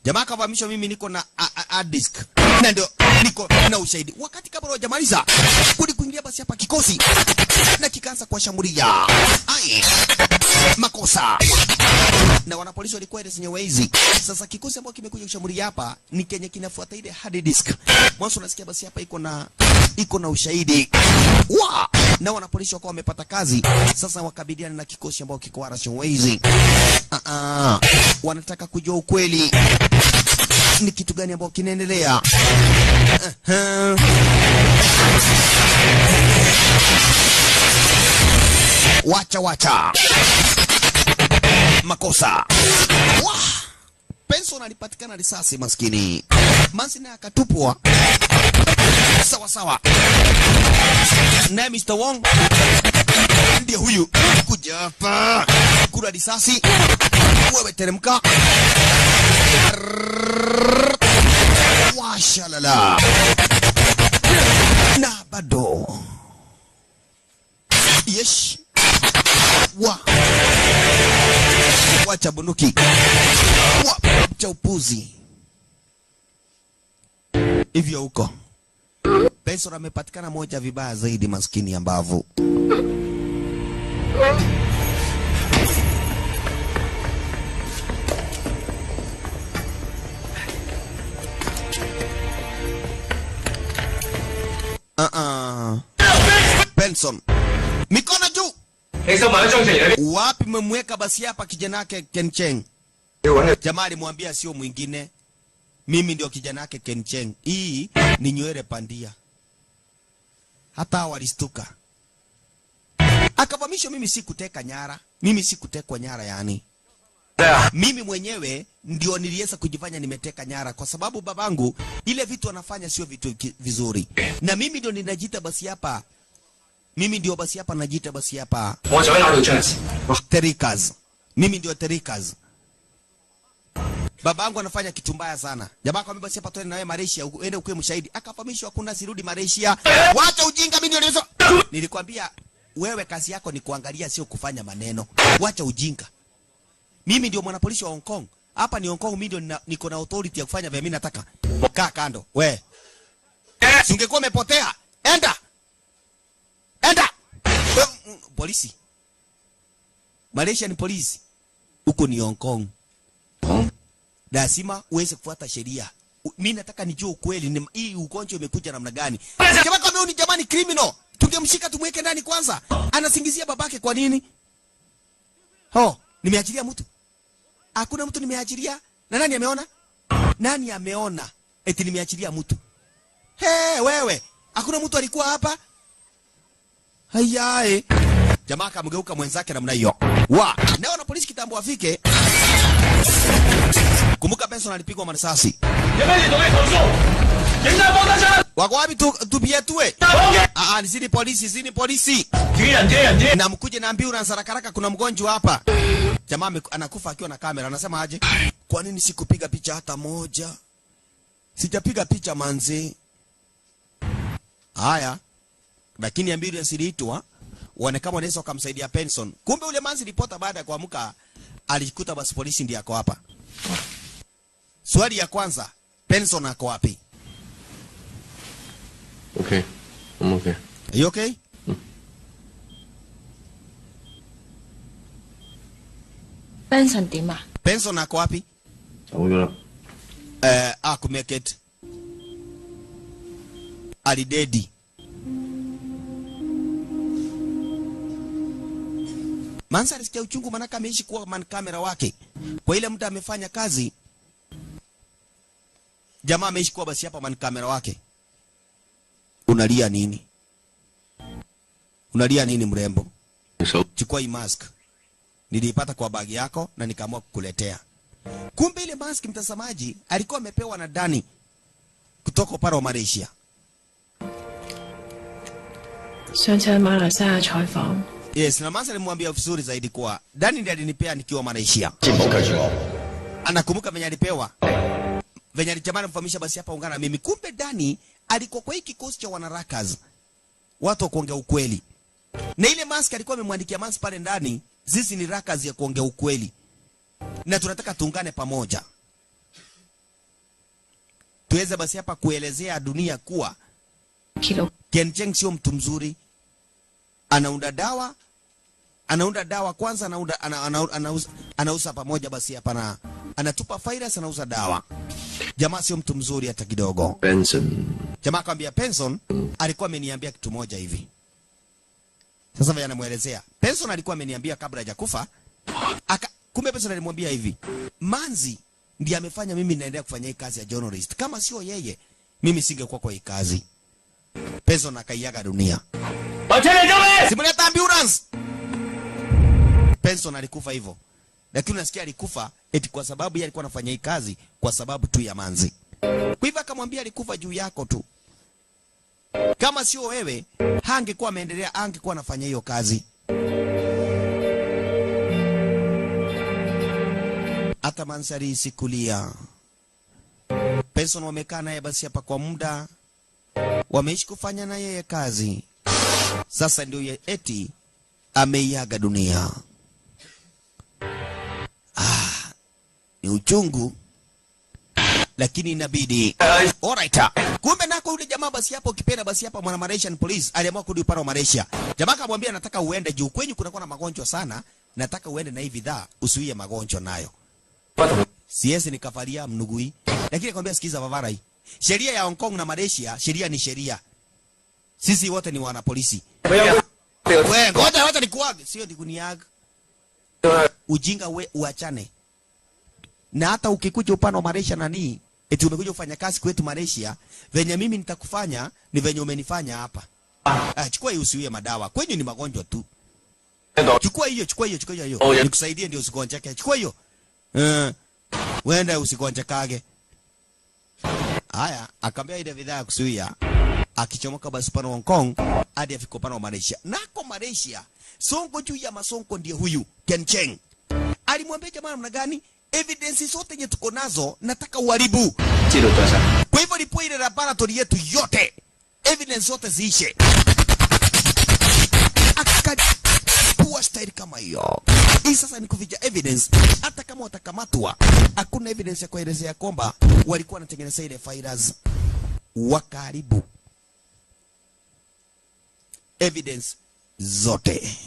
Jamaa kavamisha mimi niko na hard disk na ndio niko na ushahidi. Wakati kabla hajamaliza kuli kuingia basi hapa kikosi na kikaanza kuwashambulia. Ai, makosa. Na wanapolisi walikuwa ile zenye wezi. Sasa kikosi ambacho kimekuja kushambulia hapa ni kenye kinafuata ile hard disk. Mwanzo unasikia basi hapa iko na ushahidi. Wa! Na wanapolisi wakawa wamepata kazi. Sasa wakabiliana na kikosi ambao kiko wezi. Wanataka kujua ukweli ni kitu gani ambao kinaendelea. Wacha wacha. Makosa. Wah! Benson alipatikana risasi maskini. Mansi akatupwa. Sawa sawa. Na Mr. Wong ndiye huyu. Kuja hapa. Kula risasi. Wewe teremka. Washalala. Bado. Yes. Wa. Wacha bunduki. Wacha upuzi. Hivyo huko. Benson amepatikana moja vibaya zaidi, maskini ambavu. Benson. Mikono juu. Wapi mmemweka basi hapa kijana yake Ken Cheng? Jamaa alimwambia sio mwingine, mimi ndio kijana yake Ken Cheng. Hii ni nywele pandia. Hata walistuka. Akavamisha, mimi sikuteka nyara. Mimi sikutekwa nyara yani. Mimi mwenyewe ndio niliweza kujifanya nimeteka nyara kwa sababu babangu ile vitu anafanya sio vitu vizuri. Na mimi ndio ninajiita basi hapa. Mimi ndio basi hapa najiita basi hapa. Terikas. Mimi ndio Terikas. Babangu anafanya kitu mbaya sana. Jamaa akamwambia basi hapa twende na wewe Malaysia, uende ukuwe mshahidi. Akafahamishwa hakuna sirudi Malaysia. Wacha ujinga, mimi ndio niliweza. Nilikwambia wewe kazi yako ni kuangalia sio kufanya maneno. Wacha ujinga. Mimi ndio mwanapolisi wa Hong Kong. Hapa ni Hong Kong, mimi ndio niko na authority ya kufanya vile mimi nataka. Kaa kando, we. Si ungekuwa umepotea. Enda. Enda. Polisi. Malaysia ni polisi. Huko ni Hong Kong. Lazima uweze kufuata sheria. Mimi nataka nijue ukweli, hii ugonjwa imekuja namna gani. Jamaa kama huyu ni jamani criminal. Tungemshika tumweke ndani kwanza. Anasingizia babake kwa nini? Ho, nimeachilia mtu. Hakuna mtu nimeachilia. Na nani ameona? Nani ameona eti nimeachilia mtu? He, wewe. Hakuna mtu alikuwa hapa. Hayae. Jamaa akamgeuka mwenzake namna hiyo. Wa, nao na polisi kitambo afike. Kumbuka Benson alipigwa marisasi. Wako wapi tupietue? Ah, ni polisi, sini polisi. Na mkuje na ambulance haraka haraka, kuna mgonjwa hapa. Jamaa anakufa akiwa na kamera, anasema aje? Kwa nini sikupiga picha hata moja? Sijapiga picha manzi. Haya. Lakini ambulance iliitwa, waone kama wanaweza kumsaidia Benson. Kumbe ule manzi ripota baada ya kuamka alikuta basi polisi ndiye ako hapa. Swali ya kwanza, Benson ako wapi? Okay, I'm okay. Are you okay? Benson 點啊? Benson ako wapi? Akumake it. Alidedi. Mansa alisikia uchungu manaka ameishi kuwa man camera wake. Kwa ile muda amefanya kazi, jamaa ameishi kuwa basi hapa man camera wake. Unalia nini? Unalia nini mrembo? Chukua hii mask. Niliipata kwa bagi yako na nikaamua kukuletea. Kumbe ile mask mtazamaji alikuwa amepewa na Dani kutoka upande wa Malaysia. Yes, na Mansa alimwambia vizuri zaidi kwa Dani ndiye alinipea nikiwa Malaysia. Anakumbuka venye alipewa. Venye alijamana mfahamisha basi hapa ungana mimi. Kumbe Dani alikuwa kwa hiki kikosi cha wanarakas. Watu wa kuongea ukweli. Na ile mask alikuwa amemwandikia Mansa pale ndani, sisi ni rakas ya kuongea ukweli. Na tunataka tuungane pamoja. Tuweze basi hapa kuelezea dunia kuwa Ken Cheng sio mtu mzuri. Anaunda dawa, anaunda dawa kwanza, anaunda anauza pamoja basi hapa na anatupa virus, anauza dawa. Jamaa sio mtu mzuri hata kidogo. Benson. Jamaa akamwambia Benson alikuwa ameniambia kitu moja hivi. Sasa vile anamuelezea. Benson alikuwa ameniambia kabla hajakufa. Kumbe Benson alimwambia hivi, Manzi ndiye amefanya mimi naendelea kufanya hii kazi ya journalist. Kama sio yeye, mimi singekuwa kwa hii kazi. Benson akaiaga dunia. Simuleta ambulance. Benson alikufa hivyo. Lakini unasikia alikufa eti kwa sababu yeye alikuwa anafanya hii kazi kwa sababu tu ya Manzi. Kwa hivyo akamwambia alikufa juu yako tu. Kama sio wewe, hangekuwa ameendelea, angekuwa anafanya hiyo kazi. Hata Manzi alihisi kulia. Benson wamekaa naye basi hapa kwa muda. Wameishi kufanya na yeye kazi. Sasa ndio eti ameiaga dunia. Ah, ni uchungu lakini inabidi. Alright. Kumbe nako yule jamaa basi hapo kipenda basi hapa mwana Malaysian police aliamua kurudi upande wa Malaysia. Jamaa akamwambia nataka uende juu kwenyu kunakuwa na magonjwa sana, nataka uende na hii bidhaa usuie magonjwa nayo. Siwezi nikafalia mnugui. Lakini akamwambia sikiza vavara hii. Sheria ya Hong Kong na Malaysia, sheria ni sheria. Sisi wote ni wana polisi. Wewe ngoja wacha nikuage, sio nikuniaga. Ujinga we uachane. Na hata ukikuja upande wa Malaysia nani, eti umekuja kufanya kazi kwetu Malaysia, venye mimi nitakufanya ni venye umenifanya hapa. Ah, chukua hiyo usiue madawa. Kwenyu ni magonjwa tu. Chukua hiyo, chukua hiyo, chukua hiyo. Nikusaidie ndio usigonjeke. Chukua hiyo. Wenda usigonjekage. Haya, akambia ile bidhaa kusuia. Akichomoka basi upande wa Hong Kong hadi afika upande wa Malaysia. Nako Malaysia, songo juu ya masongo ndiye huyu Ken Cheng. Alimwambia jamaa namna gani? Evidence zote yenye tuko nazo nataka uharibu. Kwa hivyo lipo ile laboratory yetu yote. Evidence zote ziishe. Akapua style kama hiyo. Hii sasa ni kuficha evidence. Hata kama watakamatwa, hakuna evidence ya kuelezea kwamba walikuwa wanatengeneza ile virus. Wakaribu evidence zote.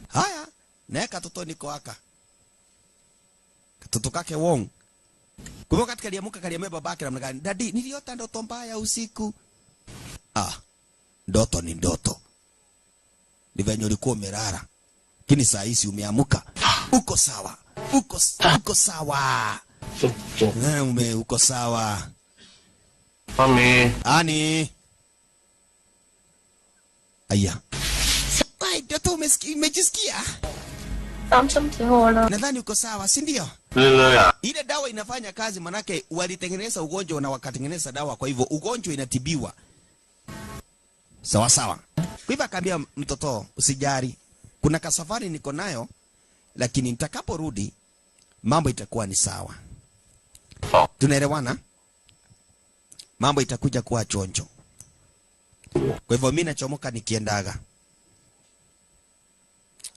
Haya, na katoto niko haka. Katoto kake Wong. Kumbuka katika aliamuka kaliambia babake namna gani? Daddy, niliota ndoto mbaya usiku. Ah, ndoto ni ndoto. Ni venye ulikuwa umelala. Lakini saa hizi umeamuka. Uko sawa. Uko sawa. Uko sawa. Mami. Ani. Aya. Ai, ndoto umejisikia? Nadhani uko sawa, si ndio? Ile dawa inafanya kazi manake walitengeneza ugonjwa na wakatengeneza dawa, kwa hivyo ugonjwa inatibiwa. Sawa sawa. Kwa hivyo akaambia mtoto usijali. Kuna kasafari niko nayo lakini nitakaporudi mambo itakuwa ni sawa. Tunaelewana? Mambo itakuja kuwa chonjo. Kwa hivyo mimi nachomoka nikiendaga.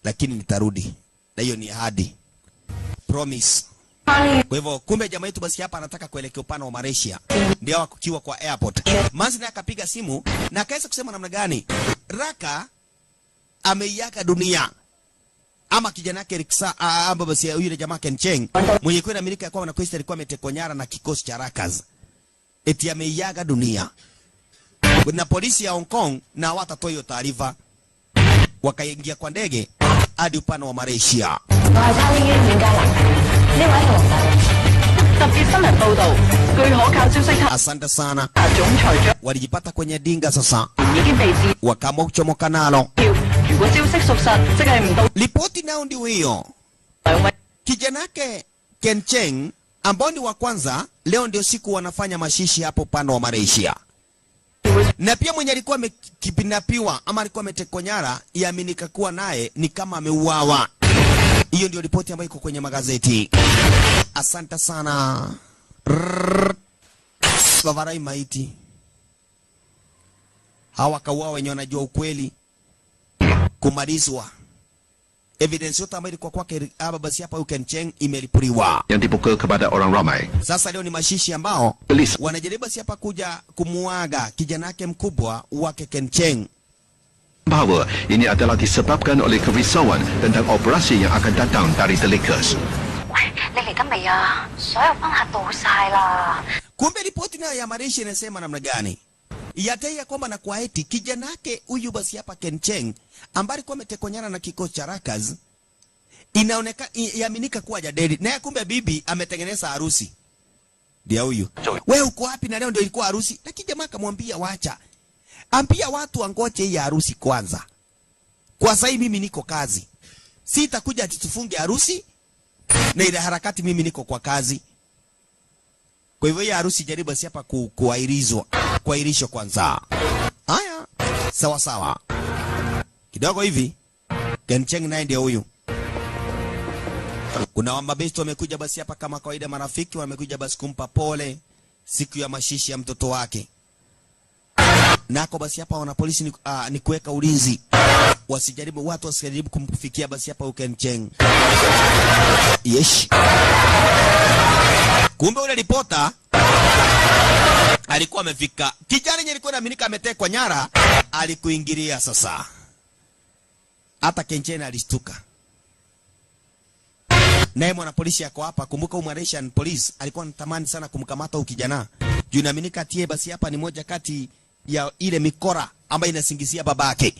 Lakini nitarudi. Na hiyo ni ahadi. Promise. Kwa hivyo kumbe jamaa yetu basi hapa anataka kuelekea upande wa Malaysia. Ndio akiwa kwa airport. Manzi naye akapiga simu na akaweza kusema namna gani? Raka ameiaga dunia. Ama kijana yake Riksa amba basi yule jamaa Ken Cheng mwenye kwenda Amerika kwa na Quest alikuwa ametekwa nyara na kikosi cha Rakas. Eti ameiaga dunia. Na polisi ya Hong Kong na watatoa hiyo taarifa. Wakaingia kwa ndege hadi upande wa Malaysia. Asante sana. Walijipata kwenye dinga sasa. Wakaamua kuchomoka nalo. Ripoti nao ndio hiyo. Kijana yake Ken Cheng ambao ni wa kwanza, leo ndio siku wanafanya mashishi hapo upande wa Malaysia. Na pia mwenye alikuwa amekidnapiwa ama alikuwa ametekwa nyara, yaaminika kuwa naye ni kama ameuawa. Hiyo ndio ripoti ambayo iko kwenye magazeti. Asante sana. Bavarai maiti. Hawa kauawa wenye wanajua ukweli. Kumalizwa. Evidence yote ambayo ilikuwa kwake hapa basi hapa Ken Cheng imelipuliwa. Yang dibuka kepada orang ramai. Sasa leo ni mashishi ambao wanajaribu basi hapa kuja kumuaga kijana yake mkubwa wake Ken Cheng. Bahawa ini adalah disebabkan oleh kerisauan tentang operasi yang akan datang dari The Lakers. Kumbe ripoti nayo ya Malaysia inasema namna gani? Yadai kwamba na kwa eti kijana yake huyu basi hapa Ken Cheng ambaye alikuwa ametekwa nyara na kikosi cha Rakas inaonekana yaaminika kuwa jadeli. Na kumbe bibi ametengeneza harusi. Ndio huyu. Wewe uko wapi na leo ndio ilikuwa harusi? Lakini jamaa akamwambia wacha. Ambia watu wangoje hii harusi kwanza. Kwa sasa mimi niko kazi. Sitakuja ati tufunge harusi na ile harakati mimi niko kwa kazi. Kwa hivyo hii harusi jaribu si hapa kuahirishwa. Kuahirishwa kwanza. Haya, sawa sawa. Kidogo hivi Ken Cheng naye ndio huyu. Kuna mabesto wamekuja basi hapa kama kawaida, marafiki wamekuja basi kumpa pole siku ya mashishi ya mtoto wake. Nako basi hapa wana polisi ni kuweka ulinzi. Wasijaribu watu wasijaribu kumfikia basi hapa Ken Cheng. Yes. Kumbe ule ripota alikuwa amefika. Kijana yenye alikuwa anaaminika ametekwa nyara alikuingilia sasa. Hata Ken Cheng alishtuka. Naye mwana polisi yako hapa, kumbuka huyu Malaysian police alikuwa anatamani sana kumkamata huyu kijana. Juu inaaminika tie basi hapa ni moja kati ya ile mikora ambayo inasingizia babake.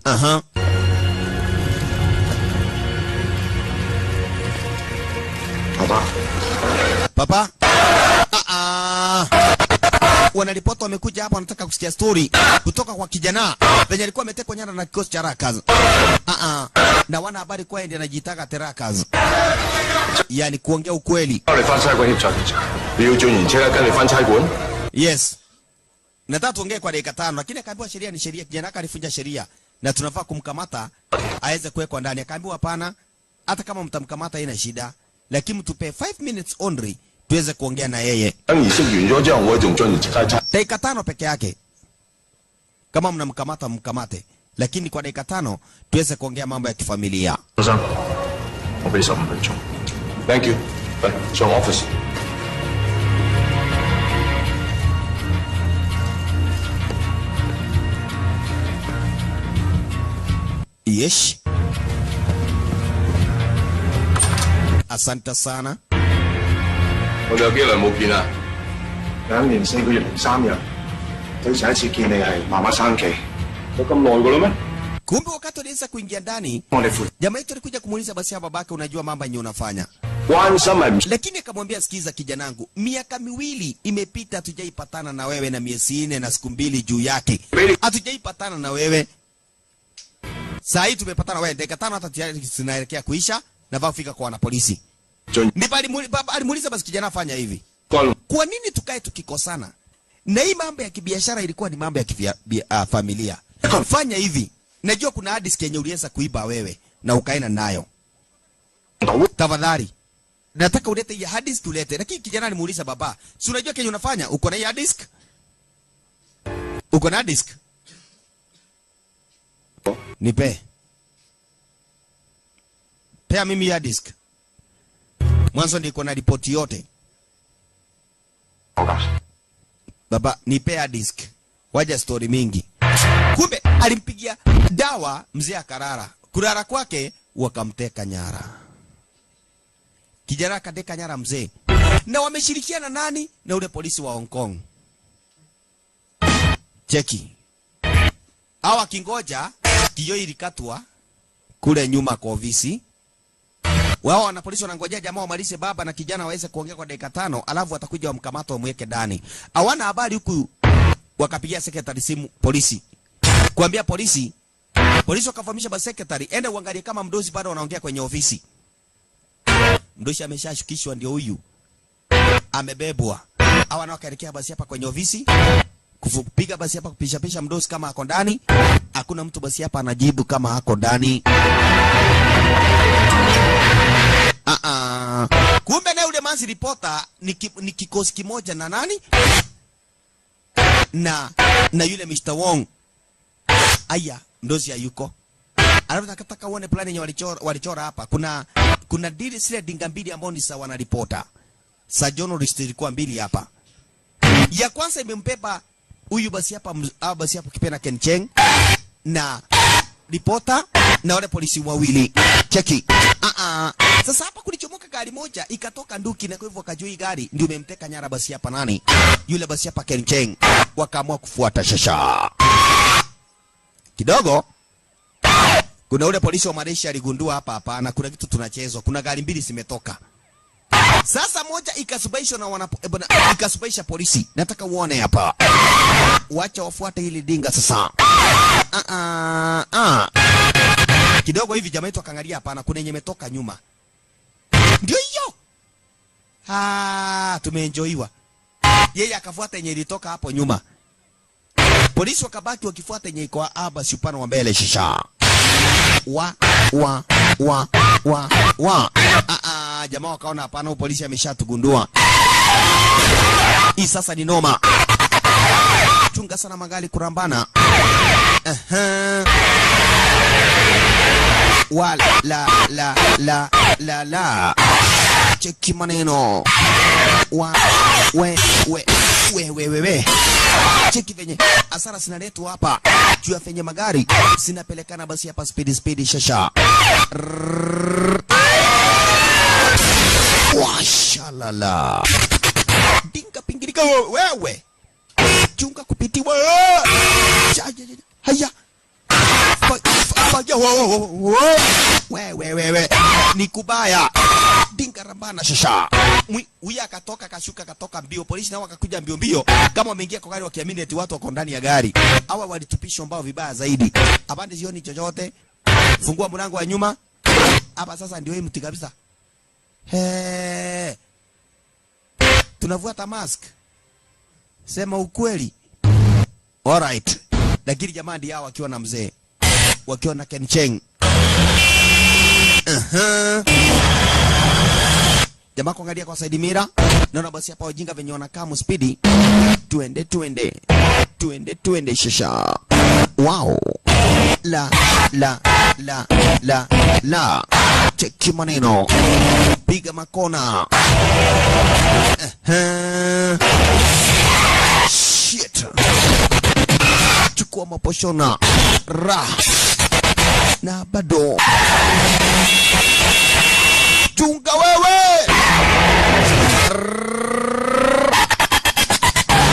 Aha. Papa. Papa. Wanaripota wamekuja hapa wanataka kusikia story kutoka kwa kijana venye alikuwa ametekwa nyara na kikosi cha Rackers. Na wana habari kwa ndiye anajitaka the Rackers. Yani kuongea ukweli. Yes. Nataka tuongee kwa dakika 5 lakini akaambiwa sheria ni sheria, kijana alifunja sheria na tunafaa kumkamata aweze kuwekwa ndani. Akaambiwa hapana, hata kama mtamkamata haina shida, lakini mtupe 5 minutes only tuweze kuongea na yeye. Dakika 5 peke yake. Kama mnamkamata mkamate, lakini kwa dakika 5 tuweze kuongea mambo ya kifamilia. Thank you.上 office. Yes. Asante sana. 我哋有幾耐冇見啊？ 2年4個月零3日。對上一次見你係媽媽生期。有咁耐㗎啦咩？ Kumbe wakati alianza kuingia ndani, jamaa yetu alikuja kumuuliza basi babake, unajua mambo yenyewe unafanya. Lakini akamwambia sikiza kijanangu, miaka 2 imepita hatujaipatana na wewe na miezi 4 na siku 2 juu yake. Hatujaipatana na wewe. Saa hii tumepatana wewe, dakika 5 hata tayari zinaelekea kuisha na vaa kufika kwa wanapolisi. Ndipo alimuuliza basi kijana fanya hivi. Kwa nini tukae tukikosana? Na hii mambo ya kibiashara ilikuwa ni mambo ya familia. Fanya hivi. Najua kuna hard disk yenye uliweza kuiba wewe na ukaenda nayo. Tafadhali nataka ulete hii hard disk ulete. Lakini kijana alimuuliza baba, si unajua kenye unafanya? Uko na hii hard disk? Uko na hard disk? Nipe. Pea mimi hard disk. Mwanzo niko na ripoti yote. Baba, nipe hard disk. Waja story mingi. Kumbe alimpigia dawa mzee akarara. Kurara kwake wakamteka nyara. Kijana akateka nyara mzee. Na wameshirikiana nani? Na ule polisi wa Hong Kong. Cheki. Hawa kingoja kioo ilikatwa kule nyuma kwa ofisi. Wao wana polisi wanangojea jamaa wamalize baba na kijana waweze kuongea kwa dakika 5, alafu watakuja wamkamata wamweke ndani. Hawana habari huku wakapigia secretary simu polisi. Kuambia polisi, polisi wakafahamisha basi secretary, ende uangalie kama mdosi bado wanaongea kwenye ofisi. Mdosi ameshashukishwa ndio huyu. Amebebwa. Hawa nao wakaelekea basi hapa kwenye ofisi. Kupiga basi hapa kupisha pisha mdosi kama ako ndani. Hakuna mtu basi hapa anajibu kama ako ndani. Kumbe na yule manzi reporter ni kikosi kimoja na nani? Na yule Mr. Wong. Aya, mdosi hayuko. Alafu nataka uone plan yenye walichora hapa. Kuna dili zile dinga mbili ambao ni sawa na reporter. Sa journalist ilikuwa mbili hapa. Ya kwanza imembeba huyu basi hapa basi hapa kipena Ken Cheng na reporter na wale polisi wawili. Cheki. Sasa hapa kulichomoka gari moja ikatoka nduki, na kwa hivyo wakajua hii gari ndio imemteka nyara basi hapa nani? Yule basi hapa Ken Cheng. Wakaamua kufuata shasha. Kidogo kuna ule polisi wa Malaysia aligundua hapa hapana, kuna kitu tunachezwa, kuna gari mbili zimetoka. Sasa moja ikasubaishwa na ikasubaisha polisi. Nataka uone hapa. Wacha wafuate hili dinga sasa. Kidogo hivi jamaa yetu akaangalia hapana, kuna yenye imetoka nyuma. Ndio hiyo. Tumeenjoyiwa. Yeye akafuata yenye ilitoka hapo nyuma. Polisi wakabaki wakifuata yenye iko hapa si upande wa mbele shisha. Wa wa wa wa wa. Jamaa wakaona hapana, polisi ameshatugundua. Hii sasa ni noma. Chunga sana magari kurambana. Wa la la la la la. Cheki maneno. Wa we we we we we we. Cheki venye hasara zinaletwa hapa juu ya venye magari zinapelekana basi hapa speed speed shasha. Washalala. Dinga pingirika wewe. Chunga kupitiwa. Haya. Wewe wewe ni kubaya. Dinga rambana shasha. Huyu akatoka akashuka akatoka mbio. Polisi nao wakakuja mbio mbio. Kama wameingia kwa gari wakiamini eti watu wako ndani ya gari. Hawa walitupishwa mbao vibaya zaidi. Abande sioni chochote. Fungua mlango wa nyuma. Hapa sasa ndio hii mti kabisa. He. Tunavuata mask. Sema ukweli. Alright. Lakini jamaa ndio hao wakiwa na mzee. Wakiwa na Ken Cheng. Jamaa kuangalia kwa side mirror. Naona basi hapa wajinga venye wanakaa mspidi. Tuende tuende. Tuende tuende shasha. Wow. La la la la la. Cheki maneno. Piga makona. Shit. Chukua maposhona. Ra. Na bado. Chunga wewe.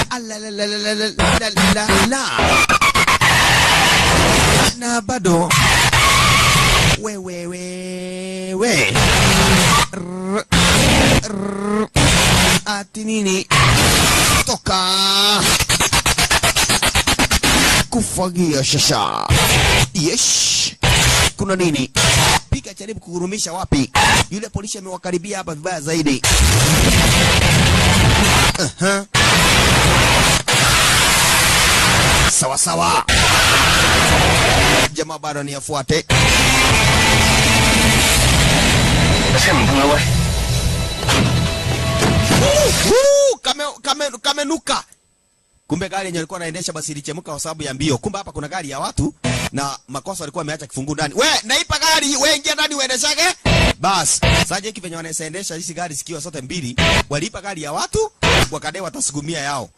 La la la la la la la. Na bado. We we we we. Ati nini? Toka. Kufagia shasha. Yes. Kuna nini? Pika jaribu kuhurumisha wapi? Yule polisi amewakaribia hapa vibaya zaidi. Sawa sawa. Jamaa bado ni afuate. Kamenuka. Kumbe gari yenye alikuwa anaendesha basi ilichemuka kwa sababu ya mbio. Kumbe hapa kuna gari ya watu na makosa walikuwa wameacha kifungu ndani. We, naipa gari, we ingia ndani uendeshage. Bas, sasa hiki venye wanaendesha hizi gari zikiwa zote mbili, waliipa gari ya watu, wakadai watasukumia yao.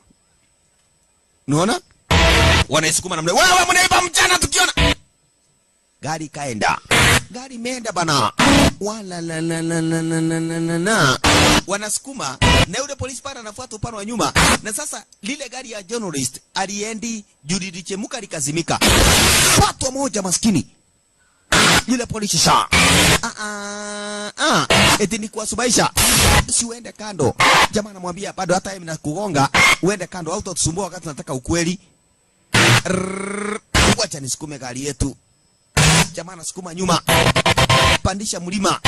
Unaona? Wanaisukuma namna. Wewe mnaiba mchana tukiona. Gari kaenda. Gari imeenda bana. Wala la la la la la la la. Wanasukuma na yule polisi pale anafuata upande wa nyuma. Na sasa lile gari ya journalist aliendi juu lilichemuka likazimika. Patwa moja maskini. Yule polisi sha. Eti ni kuwasubaisha. Si uende kando. Jamaa anamwambia bado hata mimi nakugonga, uende kando au utatusumbua wakati nataka ukweli. Wacha nisukume gari yetu. Jamaa anasukuma nyuma. Pandisha mlima.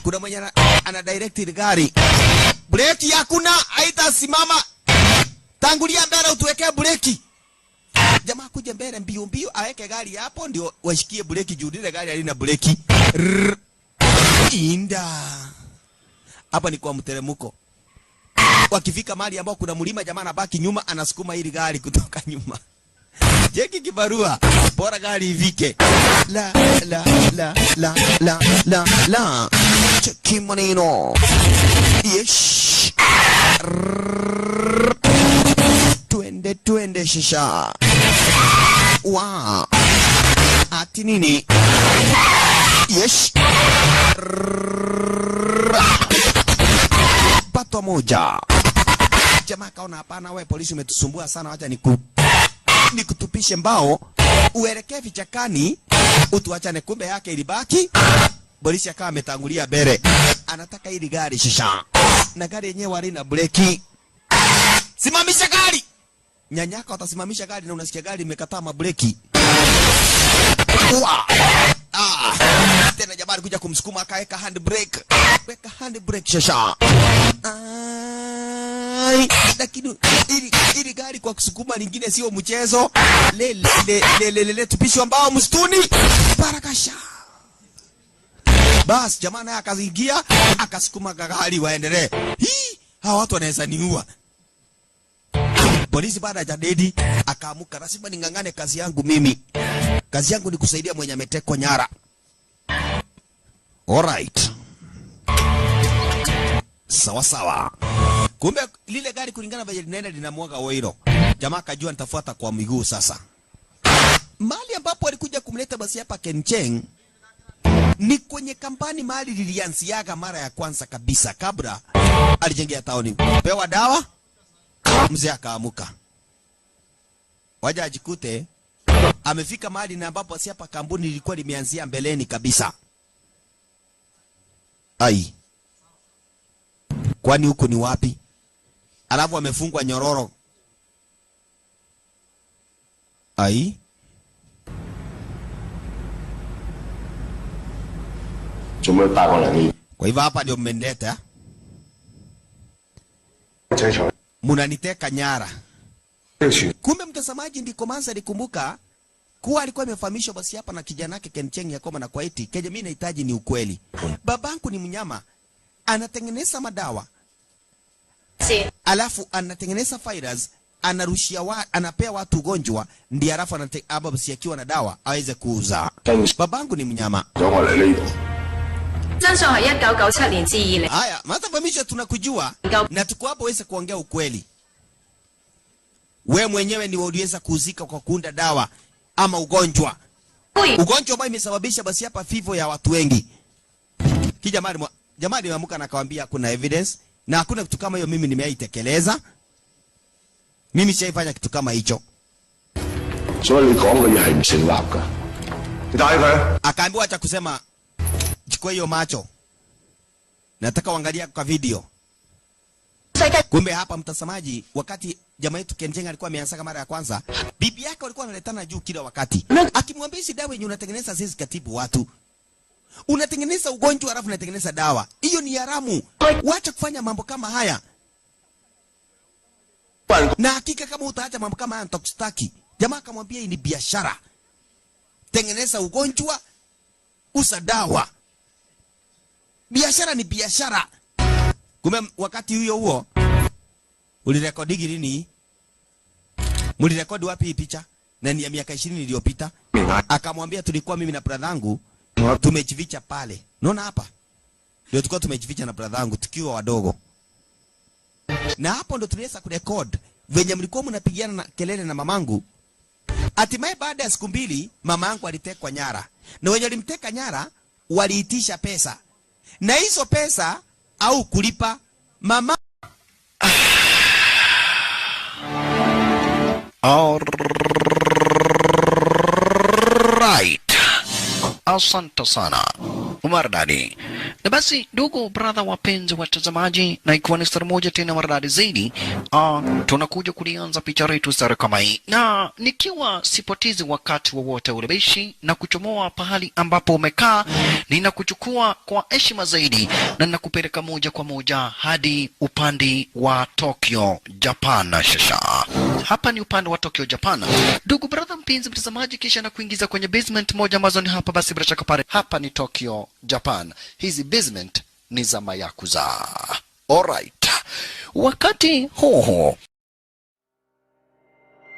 Kuna mwenye ana direct gari. Breki hakuna, haitasimama. Tangulia mbele utuwekee breki. Jamaa kuja mbele mbio mbio aweke gari hapo ndio washikie breki juu ile gari halina breki. Inda. Hapa ni kwa mteremko. Wakifika mahali ambao kuna mlima, jamaa anabaki nyuma anasukuma hili gari kutoka nyuma. Jeki kibarua, bora gari ivike. La la la la la la la. Cheki maneno. Yes. Tuende tuende shisha. Wa. Ati nini? Yes. Pato moja. Jamaa kaona hapana, we polisi umetusumbua sana, wacha nikutupishe mbao uelekee vichakani utuachane. Kumbe yake ilibaki. Polisi akawa ametangulia mbele, anataka hili gari shisha, na gari yenyewe halina breki. Simamisha gari. Nyanyaka watasimamisha gari na unasikia gari imekataa mabreki. Tena jamaa alikuja kumsukuma akaweka handbrake. Weka handbrake shasha. Ai, lakini ili gari kwa kusukuma lingine sio mchezo. Le le le le le, tupishwa mbao msituni. Barakasha. Bas jamaa naye akaingia akasukuma gari waendelee. Hii hawa watu wanaweza niua. Polisi baada ya dedi akaamuka, lazima ningangane kazi yangu mimi. Kazi yangu ni kusaidia mwenye ametekwa nyara. Alright. Sawa sawa. Kumbe lile gari kulingana vile linaenda linamwaga oilo. Jamaa akajua nitafuata kwa miguu sasa. Mahali ambapo alikuja kumleta basi hapa Ken Cheng ni kwenye kampani mahali lilianziaga mara ya kwanza kabisa kabla alijengea taoni. Pewa dawa, mzee akaamuka. Waja ajikute amefika mahali na ambapo basi hapa kampuni lilikuwa limeanzia mbeleni kabisa. Ai. Kwani huku ni wapi? Alafu amefungwa nyororo. Ai. Kwa hivyo hapa ndio mmenileta. Munaniteka nyara. Kumbe mtazamaji, ndiko manza alikumbuka kuwa alikuwa amefahamishwa basi hapa na kijana yake Ken Cheng ya kwamba na kwa eti keje mimi nahitaji ni ukweli. Babangu ni mnyama, anatengeneza madawa. Alafu anatengeneza virus, anarushia anapea watu ugonjwa, ndiye alafu basi akiwa na dawa aweze kuuza. Babangu ni mnyama. Haya, matafahamisha tunakujua na tuko hapo uweze kuongea ukweli. We mwenyewe ni uliweza kuuzika kwa kuunda dawa ama ugonjwa. Ugonjwa ambao imesababisha basi hapa vifo ya watu wengi. Jamaa aliamka na akawaambia kuna evidence na hakuna kitu kama hiyo mimi nimeitekeleza. Mimi sijaifanya kitu kama hicho. Akaambiwa acha kusema, chukua hiyo macho. Nataka uangalia kwa video. Kumbe hapa mtazamaji, wakati jamaa yetu Ken Cheng alikuwa ameanza mara ya kwanza, bibi yake alikuwa analetana juu kila wakati. Akimwambia hizi dawa yenye unatengeneza sisi katibu watu. Unatengeneza ugonjwa alafu unatengeneza dawa. Hiyo ni haramu. Wacha kufanya mambo kama haya. Na hakika kama utaacha mambo kama haya nitakustaki. Jamaa akamwambia hii ni biashara. Tengeneza ugonjwa, uza dawa. Biashara ni biashara. Kumbe wakati huyo huo ulirekodi lini? Mlirekodi wapi hii picha? Na ni ya miaka 20 iliyopita. Akamwambia tulikuwa mimi na brother yangu tumejificha pale. Unaona hapa? Ndio tulikuwa tumejificha na brother yangu tukiwa wadogo. Na hapo ndo tuliweza kurekod venye mlikuwa mnapigiana na kelele na mamangu. Hatimaye baada ya siku mbili mamangu alitekwa nyara. Na wenye walimteka nyara waliitisha pesa. Na hizo pesa au kulipa mama. Alright. Asante sana Maridadi. Na basi ndugu brother wapenzi watazamaji, na ikiwa ni star moja tena maridadi zaidi, tunakuja kulianza picha letu star kama hii, na nikiwa sipotezi wakati wowote ule na kuchomoa pahali ambapo umekaa, ninakuchukua kwa heshima zaidi na ninakupeleka moja kwa moja hadi upande wa Tokyo, Japan. Shasha hapa ni upande wa Tokyo, Japan, ndugu brother mpenzi mtazamaji, kisha na kuingiza kwenye basement moja ambazo ni hapa. Basi bila shaka pale hapa ni Tokyo, Japan. Hizi basement ni za mayakuza. Alright. Wakati huo